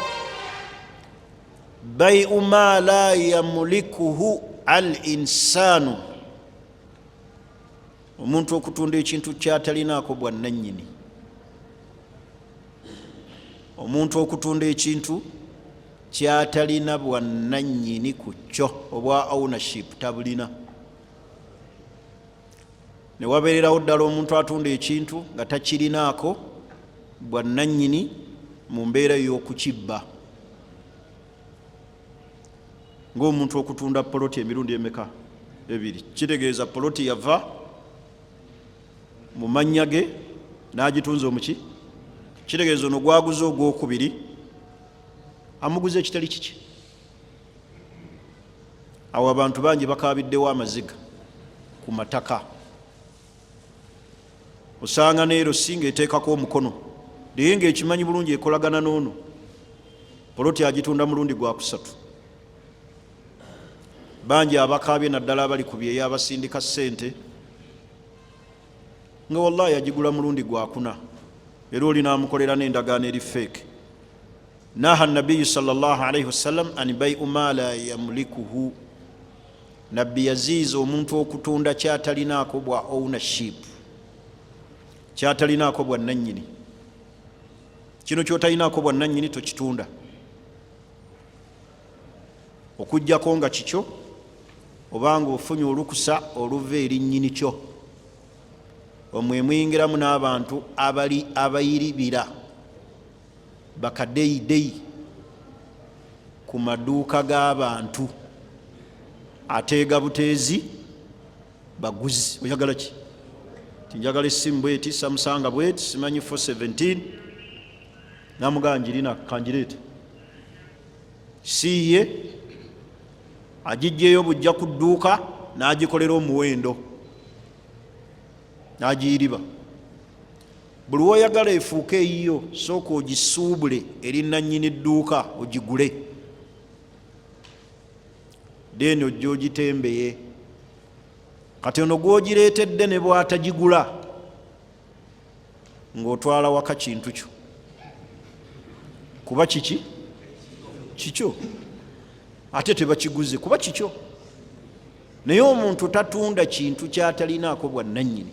baiu ma la yamulikuhu al insanu, omuntu okutunda ekintu kyatalinaako bwannannyini. Omuntu okutunda ekintu kyatalina bwannannyini ku kyo, obwa ownership tabulina, ne wabeererawo ddala omuntu atunda ekintu nga takirinaako bwannannyini mu mbeera ey'okukibba, ng'omuntu okutunda poloti emirundi emeka, ebiri. Kitegeeza poloti yava mu mannya ge n'agitunza omuki. Kitegeeza ono gwaguze ogwokubiri amuguza ekitali kiki. Awo abantu bangi bakabiddewo amaziga ku mataka. Osanga neero singa eteekako omukono, naye ngaekimanyi bulungi ekolagana n'ono, poloti agitunda mulundi gwakusatu. Bangi abakaabye, naddala abali ku byeyo abasindika ssente nga wallahi agigula mulundi gwakuna, era oli namukolera n'endagaano eri fake. Naha nabiyu sal llah alaihi wasallam an baiu ma la yamlikuhu. Nabbi yaziiza omuntu okutunda kyatalinaako bwa ownership, kyatalinaako bwa nannyini. Kino kyotalinaako bwa nannyini tokitunda, okugjako nga kikyo obanga ofunye olukusa oluva eri nnyini kyo. Omwe muyingiramu n'abantu abali abayiribira bakadeyideyi ku maduuka g'abantu, ateega buteezi baguzi. Oyagala ki? Tinjagala essimu bweti, Samsung bweti, simanyi 417. Namugamba, njirina, kangireete. Siye agijjeyo bujja ku dduuka, n'agikolera omuwendo, n'agiyiriba. Buli woyagala efuuke eyiyo, sooka ogisuubule eri nannyini dduuka, ogigule, then ojja ogitembeye. Kati ono gwogireetedde ne bwatagigula, ng'otwala waka kintu kyo, kuba kiki? Kikyo. Ate tebakiguze, kuba kikyo. Naye omuntu tatunda kintu kyatalinaako bwannannyini,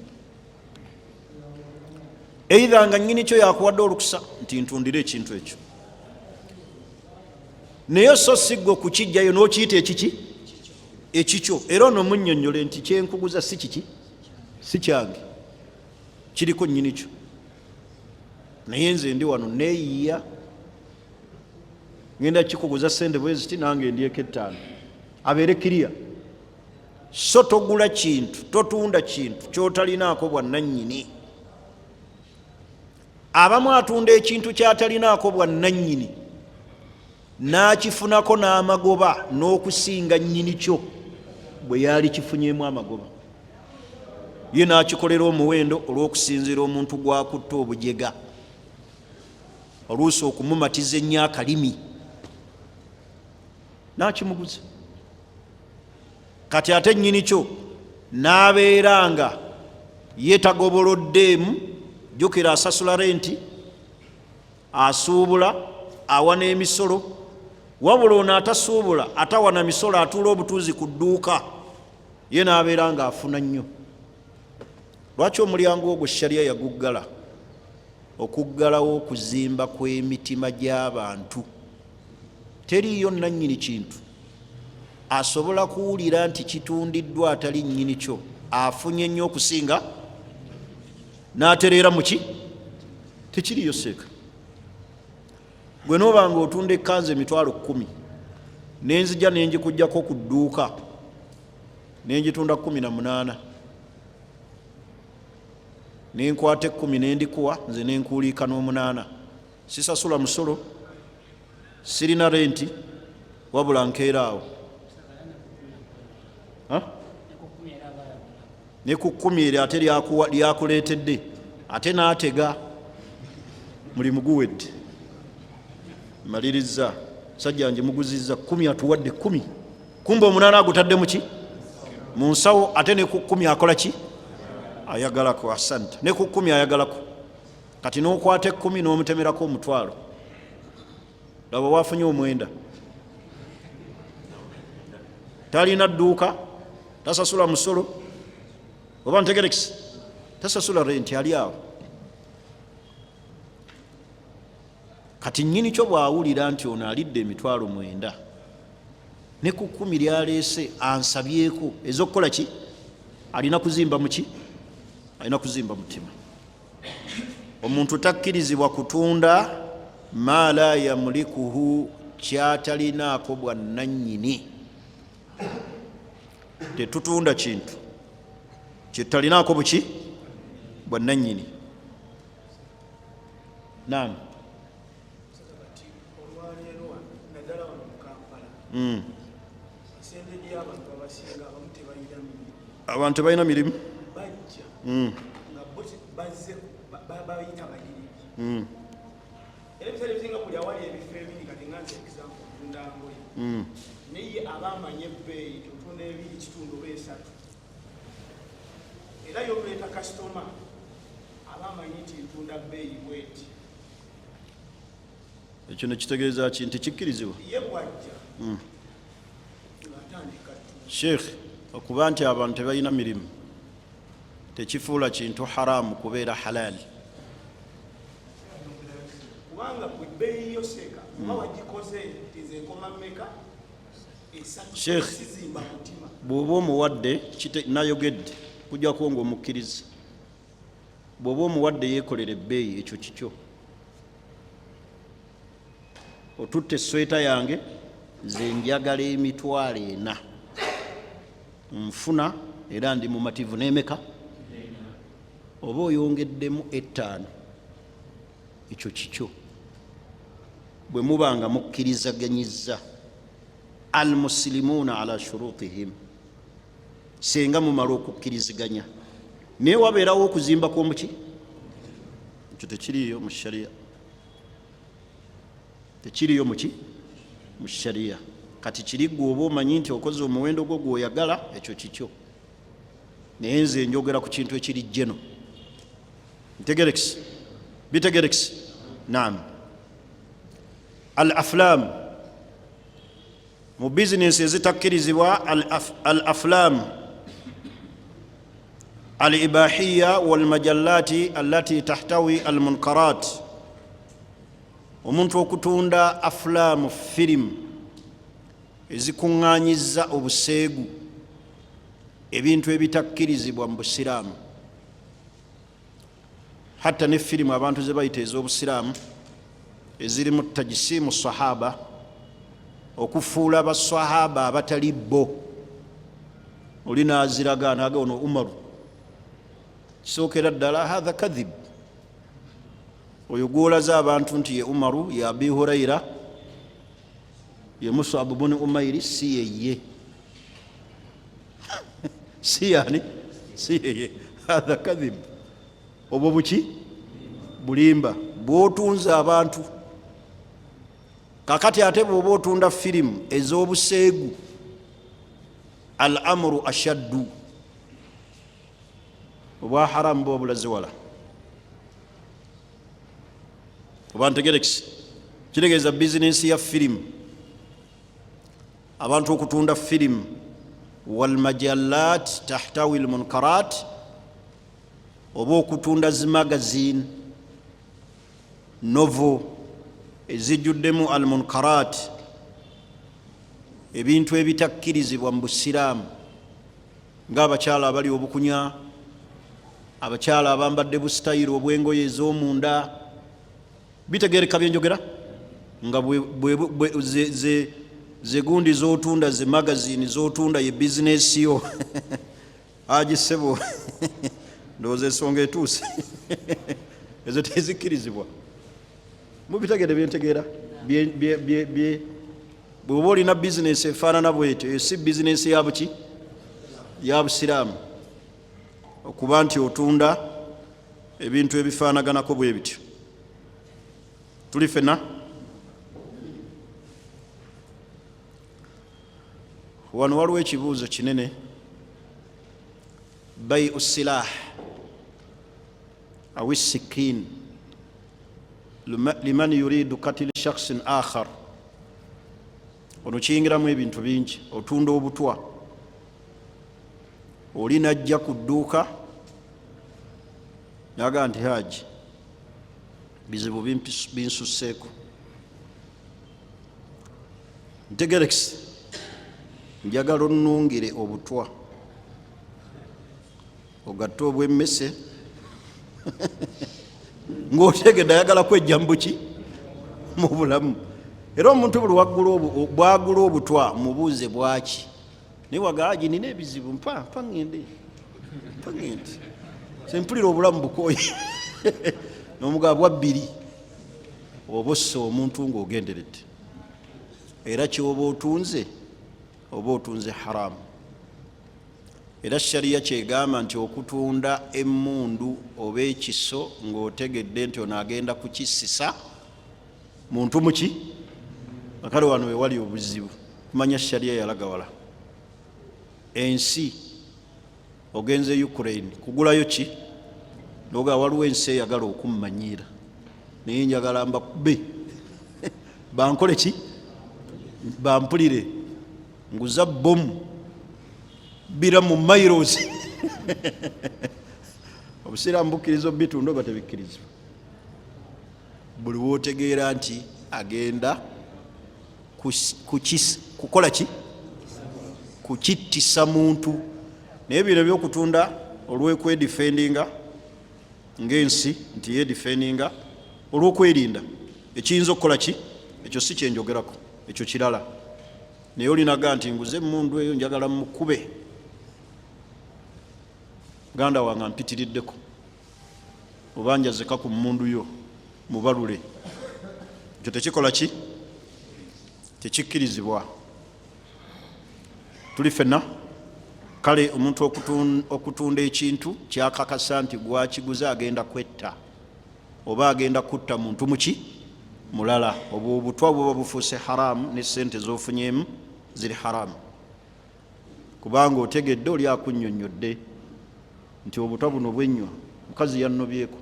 eitha nga nnyini kyo yakuwadde olukusa nti ntundire ekintu ekyo, naye so sigwe okukijjayo n'okiyita ekiki? Ekikyo. Era ono munnyonnyole nti kyenkuguza si kiki? Si kyange, kiriko nnyini kyo, naye nze ndi wano neeyiya, ngenda kikuguza sente bwe ziti, nange ndyeko 5, abeere kiriya. So togula kintu, totunda kintu kyotalinaako bwannannyini. Abamu atunda ekintu kyatalinaako bwannannyini n'akifunako n'amagoba n'okusinga nnyini kyo bwe yaali kifunyemu amagoba, ye n'akikolera omuwendo olw'okusinziira omuntu gwakutta obujega, oluusi okumumatiza ennyo akalimi, n'akimuguza. Kati ate nnyini kyo n'abeera nga ye tagoboloddeemu. Jjukira, asasula renti, asuubula, awa n'emisolo, wabula ono atasuubula, atawana misolo, atuula obutuuzi ku dduuka, ye n'abeera nga afuna nnyo. Lwaki omulyango ogwo sharia yaguggala? Okuggalawo okuzimba kw'emitima gy'abantu. Teriiyo nannyini kintu asobola kuwulira nti kitundiddwa atali nnyini kyo afunye nnyo okusinga n'atereera muki. Tekiriyo. Seeka gwe nooba nga otunda ekkanzu 100,000, nenzija nenjikugjako ku dduuka nenjitunda 18, nenkwata 10 nendikuwa nze, nenkuuliika n'omunaana, sisasula musolo, sirina renti, wabula nkeera awo ne ku 10 eryo ate lyakuleetedde, ate n'atega mulimu guwedde, maliriza sajja nje muguzizza 10, atuwadde 10, kumba omunaana agutadde muki? Mu nsawo. Ate ne ku 10 akola ki? Ayagalako. Asante. Ne ku 10 ayagalako. Kati n'okwata 10 n'omutemerako omutwalo, laba wafunye omwenda. Talina dduuka, tasasula musolo, oba ntegerekisi, tasasula renti, ali awo. Kati nnyini kyo bw'awulira nti ono alidde 90,000, ne ku 10 lyaleese ansabyeko ez'okukola ki? Alina kuzimba muki? Alina kuzimba mutima. Omuntu takkirizibwa kutunda ma la yamlikuhu, kyatalinaako bwannannyini. Tetutunda kintu kyetutalinaako buki? Bwannannyini. Naam. Olwaleero naddala wano mu Kampala, esente gy'abantu abasinga abamu tebalina mirimu. Abantu tebalina mirimu. Bajja nga bo bazze bayita bayirigi, era ebiseera ebisinga buli awali ebifo ebiri kati nga nze example ntunda ngoye, naye aba amanye ebbeeyi nti otunda 2.5 oba 3, era yomuleeta kasitoma aba amanyi nti ntunda bbeeyi bweti. Ekyo nekitegeeza ki nti kikkirizibwa? Ye bwajja ng'atandika ttunda. Sheikh, okuba nti abantu tebalina mirimu tekifuula kintu haramu kubeera halali. Kubanga gwe bbeeyi yo seeka oba wagikoze nti nze nkoma mmeka, esatu. Sheikh. Sizimba mutima. Bw'oba omuwadde nayogedde kujjako ng'omukkiriza, bw'oba omuwadde yeekolera ebbeeyi, ekyo kikyo. Otutte esweta yange, nze njagala 40,000, nfuna era ndi mumativu n'emeka, oba oyongeddemu 5, ekyo kikyo. Bwe muba nga mukkirizaganyizza, almusilimuuna ala shurutihim, senga mumala okukkiriziganya, naye wabeerawo okuzimba kw'omuki, ekyo tekiriiyo mu sharia, tekiriyo muki mu sharia. Kati kiri gwe oba omanyi nti okoze omuwendo gwo gwoyagala, ekyo kikyo, naye nze njogera ku kintu ekiri jeno. Ntegerekisi, bitegerekisi. Naam, al aflam mu bizinesi ezitakkirizibwa, al aflam al ibahiya walmajallati allati tahtawi al munkarat, omuntu okutunda afulaamu, firimu ezikuŋŋaanyiza obuseegu, ebintu ebitakkirizibwa mu busiraamu. Hatta ne firimu abantu ze bayita ez'obusiraamu ezirimu tajisiimu sahaba, okufuula basahaba abatali bo, oli naziraga naga ono Umaru, kisookera ddala hatha kadhib. Oyo gwolaze abantu nti ye Umaru, ye Abi Huraira, ye Musabu buni Umairi, si yeye, si yani, si yeye. Hatha kadhib, obwo buki bulimba bwotunza abantu. Kakati ate bwoba otunda firimu ez'obuseegu, al amuru ashaddu, obwa haramu buba bulaze wala. Oba ntegerekisi, kitegeeza bizinensi ya firimu, abantu okutunda firimu walmajallat tahtawi lmunkarat, oba okutunda zimagazine, novel ezijjuddemu almunkarat, ebintu ebitakkirizibwa mu busiraamu, ng'abakyala abali obukunya, abakyala abambadde busitayiro obw'engoye ez'omunda. Bitegereka byenjogera nga ze gundi z'otunda, ze magazini z'otunda, ye bizinesi yo. Agisebo, ndowooza ensonga etuuse. Ezo tezikkirizibwa. Mubitegere byentegeera. Bw'oba olina bizinesi efaanana bwetyo, eyo si bizinesi ya buki, ya busiraamu, okuba nti otunda ebintu ebifaanaganako bwe bityo. Tuli fenna wano. Waliwo ekibuuzo kinene, baiu silah awi sikin liman yuridu katili shakhsin akhar. Ono kiyingiramu ebintu bingi. Otunda obutwa, oli najja ku dduuka naga nti haji, bizibu binsusseeko, ntegerekisi, njagala onnungire obutwa ogatte obwemmese, ng'otegedde ayagala kwejja mu buki, mu bulamu. Era omuntu buli bwagula obutwa, mubuuze bwaki, naye wagaaji nina ebizibu, mpa mpa ŋŋende, mpa ŋŋende, sempulira obulamu bukoye, n'omugaba bwa bbiri, oba ossa omuntu ng'ogenderedde, era kyoba otunze, oba otunze haramu. Era shariya kyegamba nti okutunda emmundu oba ekiso ng'otegedde nti ono agenda kukisisa muntu muki. Akale wano wewali obuzibu kumanya shariya yalaga wala. Ensi ogenze Ukraine kugulayo ki, noga waliwo ensi eyagala okummanyiira, naye njagala mbakube. Bankole ki? Bampulire. Nguza bomu bira mu mairos. Obusiraamu bukkiriza obitunda oba tebikkirizibwa? Buli wotegeera nti agenda kukola ki? Kukittisa muntu. Naye bino ebyokutunda olw'okwedifendinga ng'ensi nti yedifendinga olw'okwerinda ekiyinza okukola ki, ekyo si kyenjogerako, ekyo kirala. Naye olinaga nti nguze emundu eyo njagala mukube muganda wange ampitiriddeko, oba njazeka ku mmundu yo mubalule, ekyo tekikola ki? Tekikkirizibwa. Tuli ffenna? Kale omuntu okutunda ekintu kyakakasa nti gwakiguze agenda kwetta oba agenda kutta muntu muki mulala, obwo obutwa buba bufuuse haramu, ne sente zofunyemu ziri haramu, kubanga otegedde oli akunnyonnyodde nti obutwa buno bwennywa, mukazi yannobyeko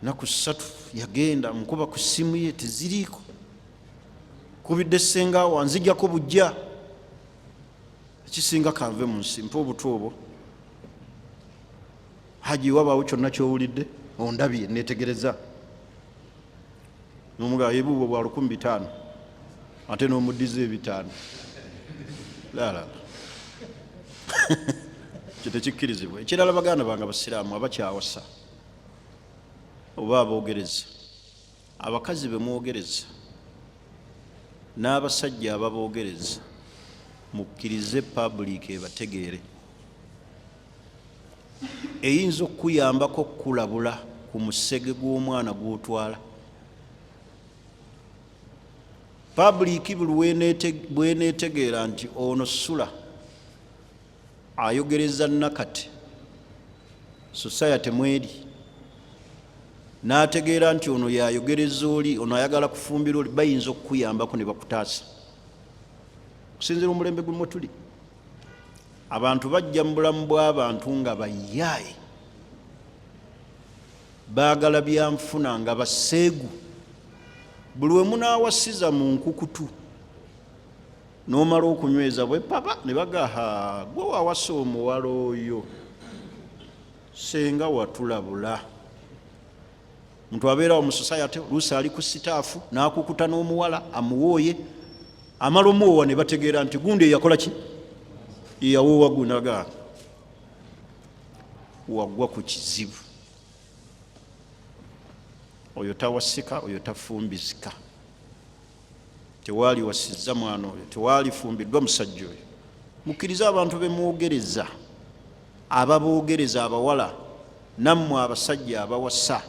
naku 3, yagenda nkuba ku ssimu ye teziriiko, kubidde ssenga wanzijjako bujja, ekisinga kanve mu nsi mpa obutwa obwo. Haji, wabaawo kyonna kyowulidde ondabye netegereza nomugaa ebuubwo bwa 5,000 ate n'omuddiza 500. Lala, kyo tekikkirizibwa. Ekirala, baganda bange abasiraamu abakyawasa oba aboogereza, abakazi be mwogereza n'abasajja ababoogereza, mukkirize public ebategeere. Eyinza okukuyambako okukulabula ku musege gw'omwana gw'otwala. Public buli bweneetegeera nti ono sula ayogereza nakati society mweri, n'ategeera nti ono yayogereza oli, ono ayagala kufumbira oli, bayinza okukuyambako ne bakutaasa. Okusinziira omulembe gumwe tuli, abantu bajja mu bulamu bw'abantu nga bayaaye, baagala byanfuna, nga baseegu. Buli we munaawasiza mu nkukutu n'omala okunyweza bwe papa ne bagaha, gwe wawasa omuwala oyo, senga watulabula. Muntu abeerawo mu society, oluusi ali ku sitaafu n'akukuta n'omuwala amuwooye, amala omuwoowa ne bategeera nti gundi eyakola ki, eyawoowa gunaga, wagwa ku kizibu. Oyo tawasika, oyo tafumbizika, tewaali wasizza mwana oyo, tewaalifumbiddwa musajja oyo. Mukkirize abantu bemwogereza, ababoogereza abawala, nammwe abasajja abawasa,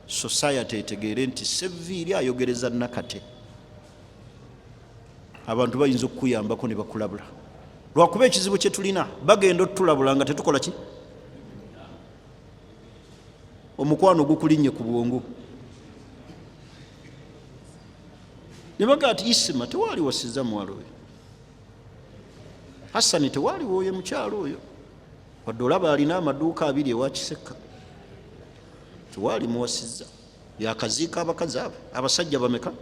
society etegeere nti seviiri ayogereza nakate. Abantu bayinza okukuyambako ne bakulabula, lwakuba ekizibu kye tulina bagenda otulabula nga tetukola ki, omukwano gukulinnye ku bwongo ne bagaa ti Isima tewaali wasiza muwala oyo, Hasani tewaali wooye mukyalo oyo, wadde olaba alina amaduuka 2 ewa Kisekka, tewaali muwasizza, yakaziika abakazi abo abasajja bameka?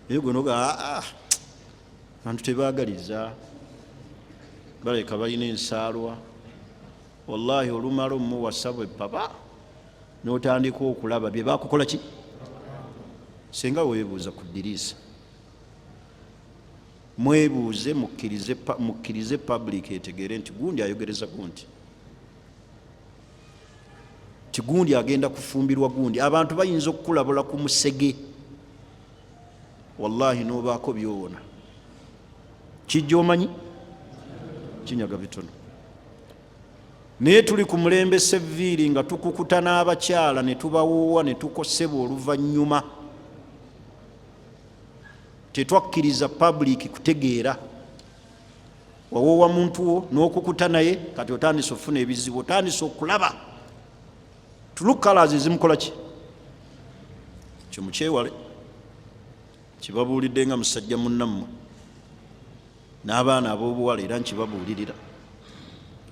Naye gwe noga aa, abantu tebaagaliza, baleka balina ensaalwa. Wallahi olumala omuwasa bwe papa n'otandika okulaba bye bakukola ki, senga weebuuza ku diriisa, mwebuuze, mukkirize public etegeere nti gundi ayogereza gundi, ti gundi agenda kufumbirwa gundi. Abantu bayinza okukulabula ku musege, wallahi n'obaako byowona. Kijja omanyi kinyaga bitono, naye tuli ku mulembe seviiri nga tukukuta n'abakyala ne tubawoowa ne tukosebwa oluvannyuma. Tetwakkiriza public kutegeera. Wawoowa muntu wo n'okukuta naye, kati otandise okufuna ebizibu, otandise okulaba true colors ezimukola ki. Kyo mukyewale, kibabuulidde nga musajja munnammwe n'abaana ab'obuwala, era nkibabuulirira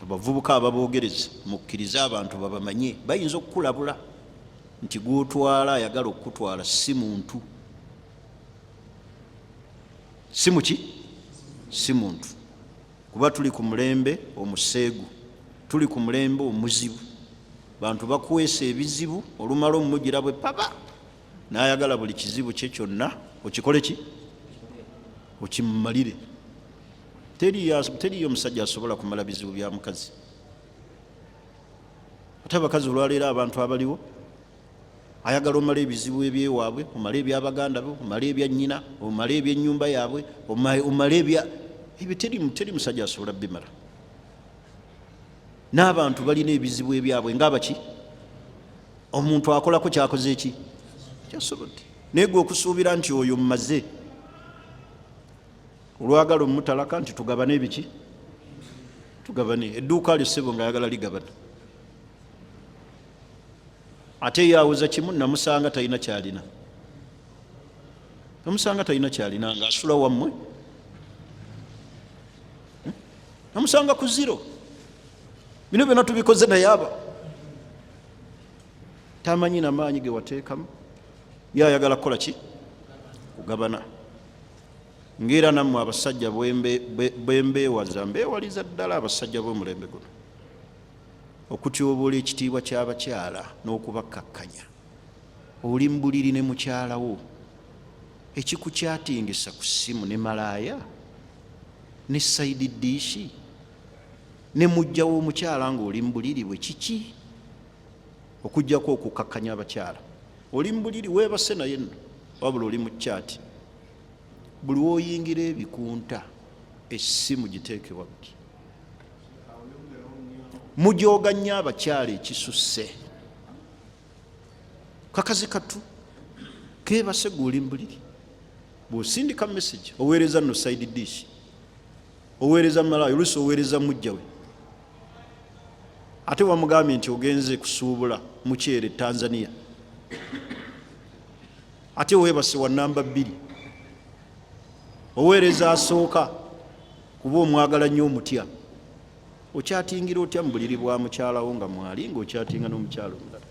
abavubuka ababoogereza, mukkirize abantu babamanye, bayinza okukulabula. Nti gwotwala ayagala okukutwala si muntu, si muki, si muntu. Kuba tuli ku mulembe omuseegu, tuli ku mulembe omuzibu. Bantu bakwesa ebizibu, olumala omumugira bwe paba nayagala buli kizibu kye kyonna okikole ki, okimumalire. Teriyo omusajja asobola kumala bizibu bya mukazi. Ate abakazi olwaleero, abantu abaliwo ayagala omale ebizibu ebyewaabwe, omale ebyabaganda be, omale ebya nnyina, omale ebyenyumba yaabwe, omale ebya ebyo. Teri musajja asobola bimala. N'abantu balina ebizibu ebyabwe ngaabaki. Omuntu akolako kyakoze eki kyasobodde, naye gwe okusuubira nti oyo mmaze, olwagala omutalaka nti tugabane ebiki, tugabane edduuka lyo, ssebo, nga ayagala ligabana, ate yawuza kimu. Namusanga talina kyalina, namusanga talina kyalina, nga asula wammwe. Namusanga ku zero. Bino byonna tubikoze, naye aba tamanyi namaanyi ge wateekamu. Ye ayagala kukola ki? Kugabana. Ngaera nammwe abasajja bwembeewaza, mbeewaliza ddala abasajja b'omulembe guno okutyoboola ekitiibwa ky'abakyala n'okubakkakkanya. Oli mu buliri ne mukyalawo, ekikukyatingisa ku ssimu ne malaaya ne side dish ne mujja w'omukyala ng'oli mu buliri bwe kiki, okugjako okukakkanya abakyala? Oli mu buliri weebase naye nno, wabula oli mu chat. Buli woyingira ebikunta, essimu giteekebwa buti. Mujooga nnyo abakyala ekisusse. Kakazi katu keebase, gwe oli mu buliri, bw'osindika message oweereza nno side dish, oweereza malaaya, oluusi oweereza mujja we, ate wamugambye nti ogenze kusuubula mukyere Tanzania, ate weebase wa namba 2, oweereza asooka kuba omwagala nnyo omutya. Okyatingira otya mu buliri bwa mukyalawo nga mwali, ngaokyatinga n'omukyalo omulala?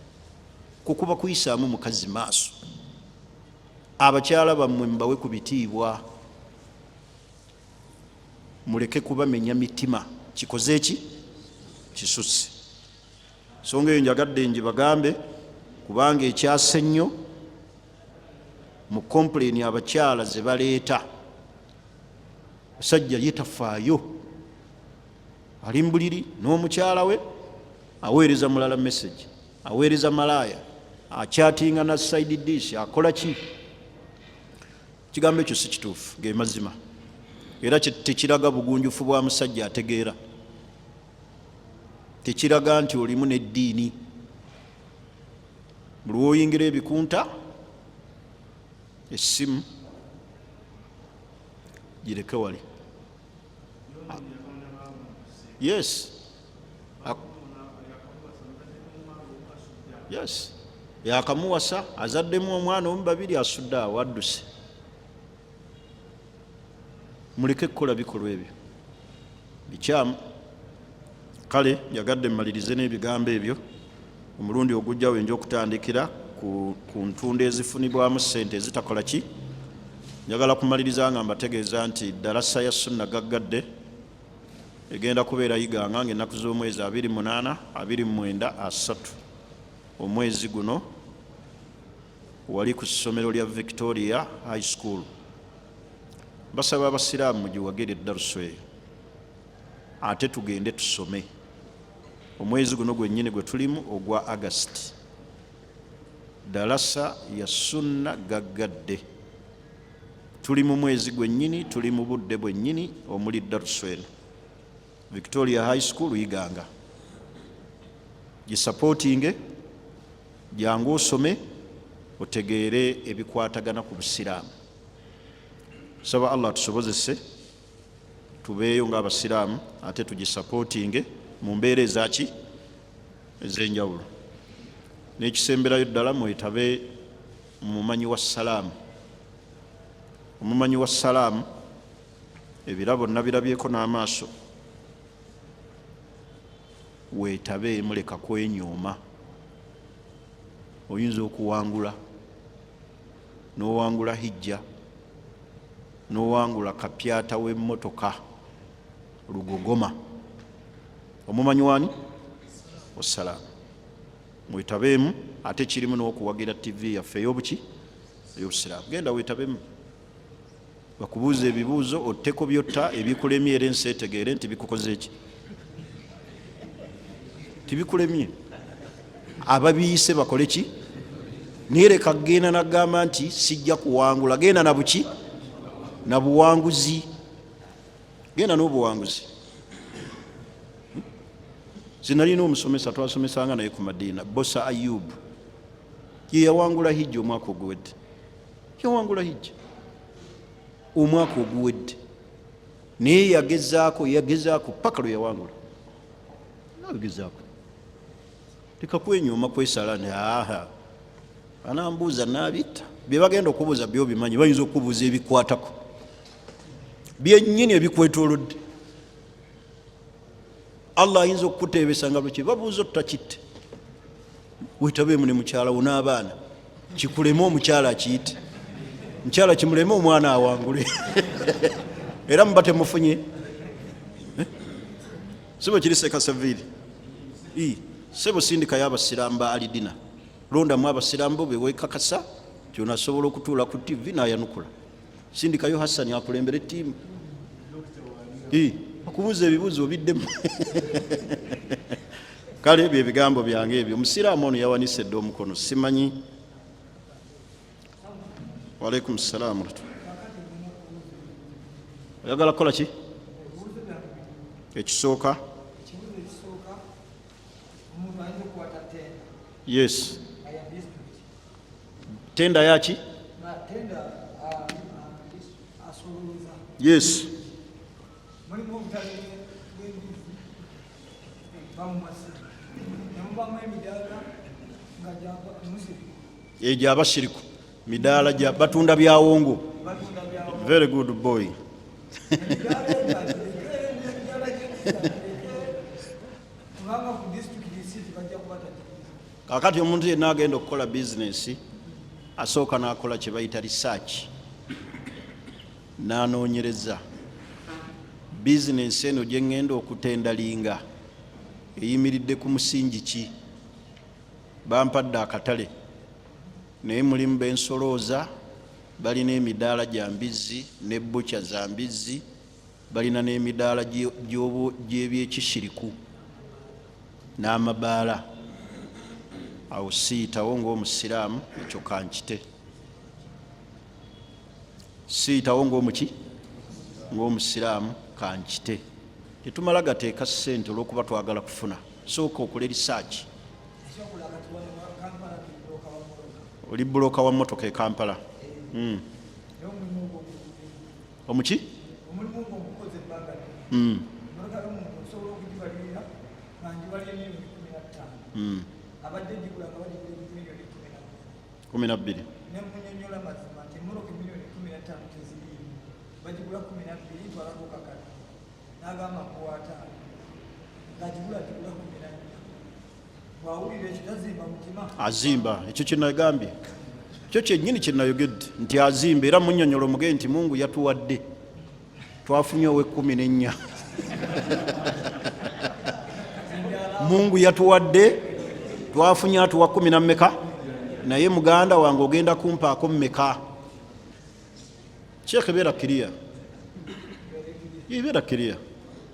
Kukuba kuyisaamu mukazi maaso. Abakyala bammwe mubawe ku bitiibwa, muleke kubamenya mitima. Kikoze eki kisusse. Nsonga eyo njagadde ngibagambe kubanga ekyase nnyo mu complain abakyala ze baleeta. Musajja ye tafaayo, ali mbuliri n'omukyala we, aweereza mulala message, aweereza malaaya, akyatinga na side dish, akola ki? Kigambo ekyo si kituufu, ge mazima, era tekiraga bugunjufu bwa musajja ategeera, tekiraga nti olimu n'eddiini. Buli woyingira ebikunta, essimu gireke wali. Yes, yakamuwasa, azaddemu omwana omu, babiri, asudde awo, adduse. Muleke kukola bikolwa ebyo bikyamu. Kale njagadde mmalirize n'ebigambo ebyo. Omulundi ogujja wenja okutandikira ku ntunda ezifunibwamu ssente ezitakola ki. Njagala kumaliriza nga mbategeeza nti ddalasa ya Sunna gaggadde egenda kubeera Iganga nga ennaku z'omwezi 28, 29, 30 omwezi guno, wali ku ssomero lya Victoria High School. Basaba abasiraamu mugiwagire eddarusu eyo, ate tugende tusome omwezi guno gwennyini gwe tulimu ogwa August. Dalasa ya Sunna gaggadde, tuli mu mwezi gwennyini, tuli mu budde bwennyini omuli darusu eno, Victoria High School Iganga. Gisupportinge, jangu osome, otegeere ebikwatagana ku busiraamu. Saba Allah tusobozese tubeeyo ng'abasiraamu, ate tugisupportinge mu mbeera ezaki ez'enjawulo. N'ekisemberayo ddala, mwetabe mu mumanyi wa salaamu. Omumanyi wa salaamu, ebirabo nabirabyeko n'amaaso. Weetabe, muleka kwenyooma. Oyinza okuwangula, n'owangula hijja, n'owangula kapyata w'emmotoka lugogoma. Omumanyi wani? Wassalaamu. Mwetabeemu, ate kirimu n'okuwagira TV yaffe ey'obuki? Ey'obusiraamu. Genda weetabemu, bakubuuza ebibuuzo, otteko byotta ebikulemye, era ensi etegeere nti bikukoze ki, tibikulemye. Ababiyise bakole ki? Naye leka genda nagamba nti sijja kuwangula. Genda na buki? Na buwanguzi. Genda n'obuwanguzi. Zinalina omusomesa twasomesanga naye ku Madiina, Bosa Ayubu, ye yawangula hijja omwaka oguwedde. Yawangula hijja omwaka oguwedde, naye yagezaako, yagezaako paka lwe yawangula. Nagezaako, leka kwenyooma, kwesala nti aha anambuuza nabitta. Bye bagenda okubuuza byobimanyi. Bayinza okubuuza ebikwatako byennyini ebikwetolodde. Allah ayinza okukuteebesa nga lwekye babuuza ottakitte. Wetabeemu ne mukyala wo n'abaana, kikuleme omukyala akiyite, mukyala kimuleme omwana awangule. Era muba temufunye. Eh? Sebo kiri sekasaviiri, sebo sindikayo abasiraamu ba alidina, londamu abasiraamu bo bewekakasa tyonasobola okutuula ku TV nayanukula. Sindikayo Hassani akulembere ttiimu, akubuuza ebibuuzo obiddemu. Kale ebyo ebigambo byange ebyo. Omusiraamu ono yawanise dde omukono, simanyi. Waalaikum salaamu. Oyagala kukola ki? Ekisooka, yes, tenda yaki? Yes. Mulimu obutale bw'embizi bamumasa, nemubamu emidaala nga musiriku. Egyo abashiriku midaala gya batunda byawongo. Batunda byawongo. Very good boy. Emidaala egyo agireke, n'emidaala gy'embizi agireke, kubanga ku disitulikiti risiiti bajja kubatagiriza. Kakati omuntu yenna agenda okukola bizinesi asooka n'akola kye bayita research, n'anoonyereza bizinensi eno gye ŋŋenda okutendalinga eyimiridde ku musingi ki. Bampadde akatale, naye mulimu bensolooza balina emidaala gya mbizzi ne bukya za mbizzi, balina n'emidaala gy'ebyekishiriku n'amabaala. Awo siyitawo ng'omusiraamu, ekyo kankite. Siyitawo ng'omuki? Ng'omusiraamu kankite. Tetumala gateeka ssente olw'okuba twagala kufuna. Sooka okole research. Ekyokola kati wano Kampala ndi bbulooka wa mmotoka. Oli bbulooka wa mmotoka e Kampala? Naye omulimu ogwo Omuki? Omulimu ogwo ogukoze ebbanga ddene. Emmotoka y'omuntu osobola okugibalirira nga ngibalira miliyoni 15. Abadde gigula nga bagigula miliyoni 12. 12. Ne munyonyola mazima nti emmotoka miliyoni 15 teziriimu, bagigula 12, twalako kakadde. N'agamba nkuwa 5, ng'agigula agigula 14. Bw'awulira ekyo tazimba mutima? Azimba. Ekyo kyenagambye, ekyo kyennyini kyenayogedde nti azimba. Era munyonyola omuge nti Mungu yatuwadde, twafunye ow'ekkumi n'ennya. Mungu yatuwadde, twafunye atuwa kumi na mmeka, naye muganda wange ogenda kumpaako mmeka? Sheekh, beera kiriya, beera kiriya.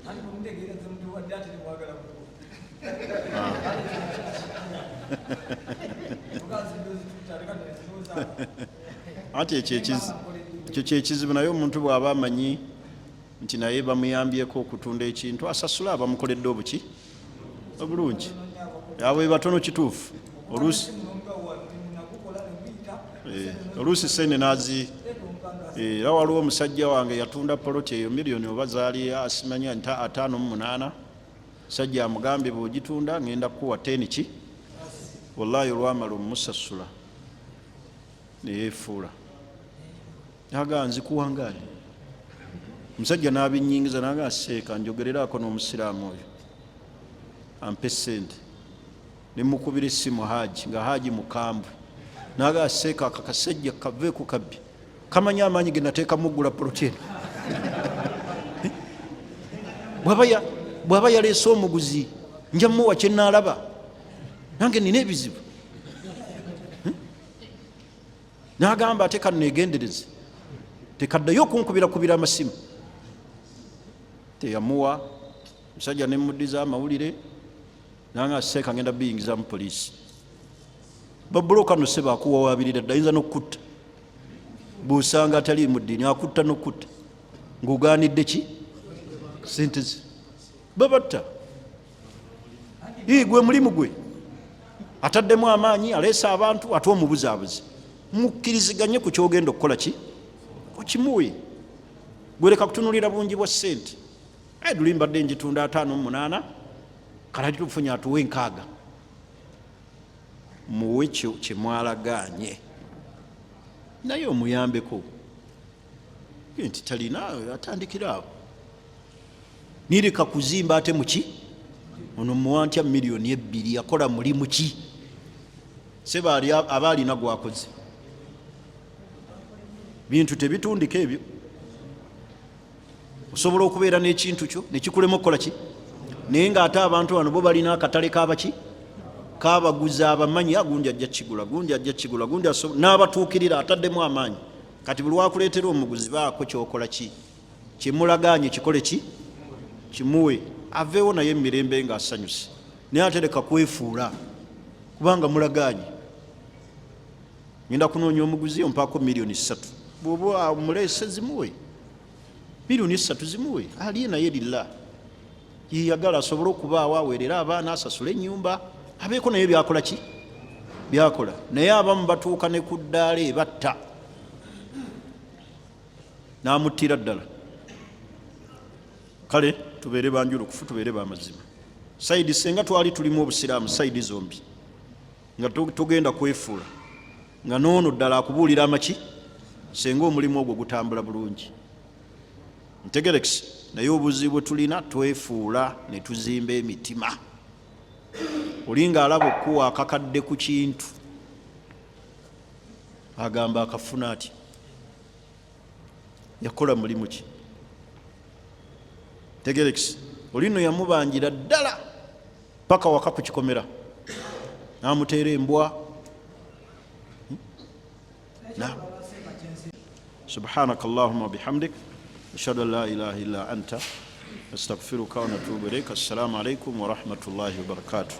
Anti bwemutegeera zemutuwadde ate temwagala kutuwa. Anti ekyo ekyo kyekizibu. Naye omuntu bw'aba amanyi nti naye bamuyambyeko okutunda ekintu, asasula abamukoledde obuki obulungi. Abo be batono, kituufu. Oluusi oluusi sente nazi. Era waliwo omusajja wange yatunda poloti eyo miliyoni oba zaali asimanya nta 58. Musajja amugambye, bw'ogitunda ngenda kukuwa 10 ki. Wallahi olwamala omumusasula neyefuula, nagaa nzikuwangaani. Omusajja n'abinyingiza, nagaa seeka njogereraako n'omusiraamu oyo ampe sente. Nemukubira essimu Haji, nga Haji mukambwe, naga seeka aka kasajja kaveeku kabbi, kamanyi amaanyi ge nateekamu okugula poloti. Bw'aba yaleese omuguzi, nja muwa kyenaalaba, nange nina ebizibu. N'agamba, ate kaneegendereze, tekaddayo okunkubirakubira amasimu. Teyamuwa musajja. Nemuddiza amawulire, nanga seeka ngenda biyingiza mu poliisi. Babuloka no seba akuwawabirira dda, ayinza n'okutta bwosanga atali mu ddiini, akutta n'okutta ng'ogaanidde ki sente ze babatta. Ii, gwe mulimu gwe ataddemu amaanyi, aleese abantu, ate omubuzaabuzi. Mukkiriziganye ku kyogenda okukola, ki okimuwe. Gwereka kutunulira bungi bwa ssente. Duli mbadde njitunda 58, kale ati tufunye atuwe 60. Muwe kyemwalagaanye, naye omuyambeko nti talina atandikira awo, nireka kuzimba. Ate muki ono muwa ntya miliyoni 2? Akola mulimu ki? Seba aba alina gwakoze. Bintu tebitundika ebyo. Osobola okubeera n'ekintu kyo nekikulema okukola ki, naye ngaate abantu bano bo balina akatale kabaki, kabaguzi abamanyi, gundi ajja kigula, gundi ajja kigula, gundi n'abatuukirira ataddemu amaanyi. Kati buli wakuleetera omuguzi, baako kyokola ki kyemulagaanye, kikole ki kimuwe, aveewo naye emirembe ng'asanyuse. Naye ate leka kwefuula, kubanga mulagaanye, ngenda kunoonya omuguzi ompaako miliyoni 3. Bwoba omuleese, zimuwe miliyoni 3, zimuwe aliye naye lilla yeyagala, asobole okubaawo, aweerere abaana, asasule ennyumba, abeeko naye byakola ki byakola. Naye abamu batuuka ne ku ddaala ebatta n'amuttira ddala. Kale tubeere banjulukufu, tubeere bamazima. Side senga twali tulimu obusiraamu side zombi, nga tugenda kwefuula, nga noono ddala akubuulira amaki, senga omulimu ogwo gutambula bulungi. Ntegerekisi, naye obuzibu bwe tulina, twefuula ne tuzimba emitima. Oli ng'alaba okuwa akakadde ku kintu, agamba akafuna atya? Yakola mulimu ki? Tegerekisi, oli nno yamubanjira ddala paka waka ku kikomera, n'amuteera embwa. سبحانك اللهم وبحمدك، أشهد أن لا إله إلا أنت، أستغفرك ونتوب إليك. السلام عليكم ورحمة الله وبركاته.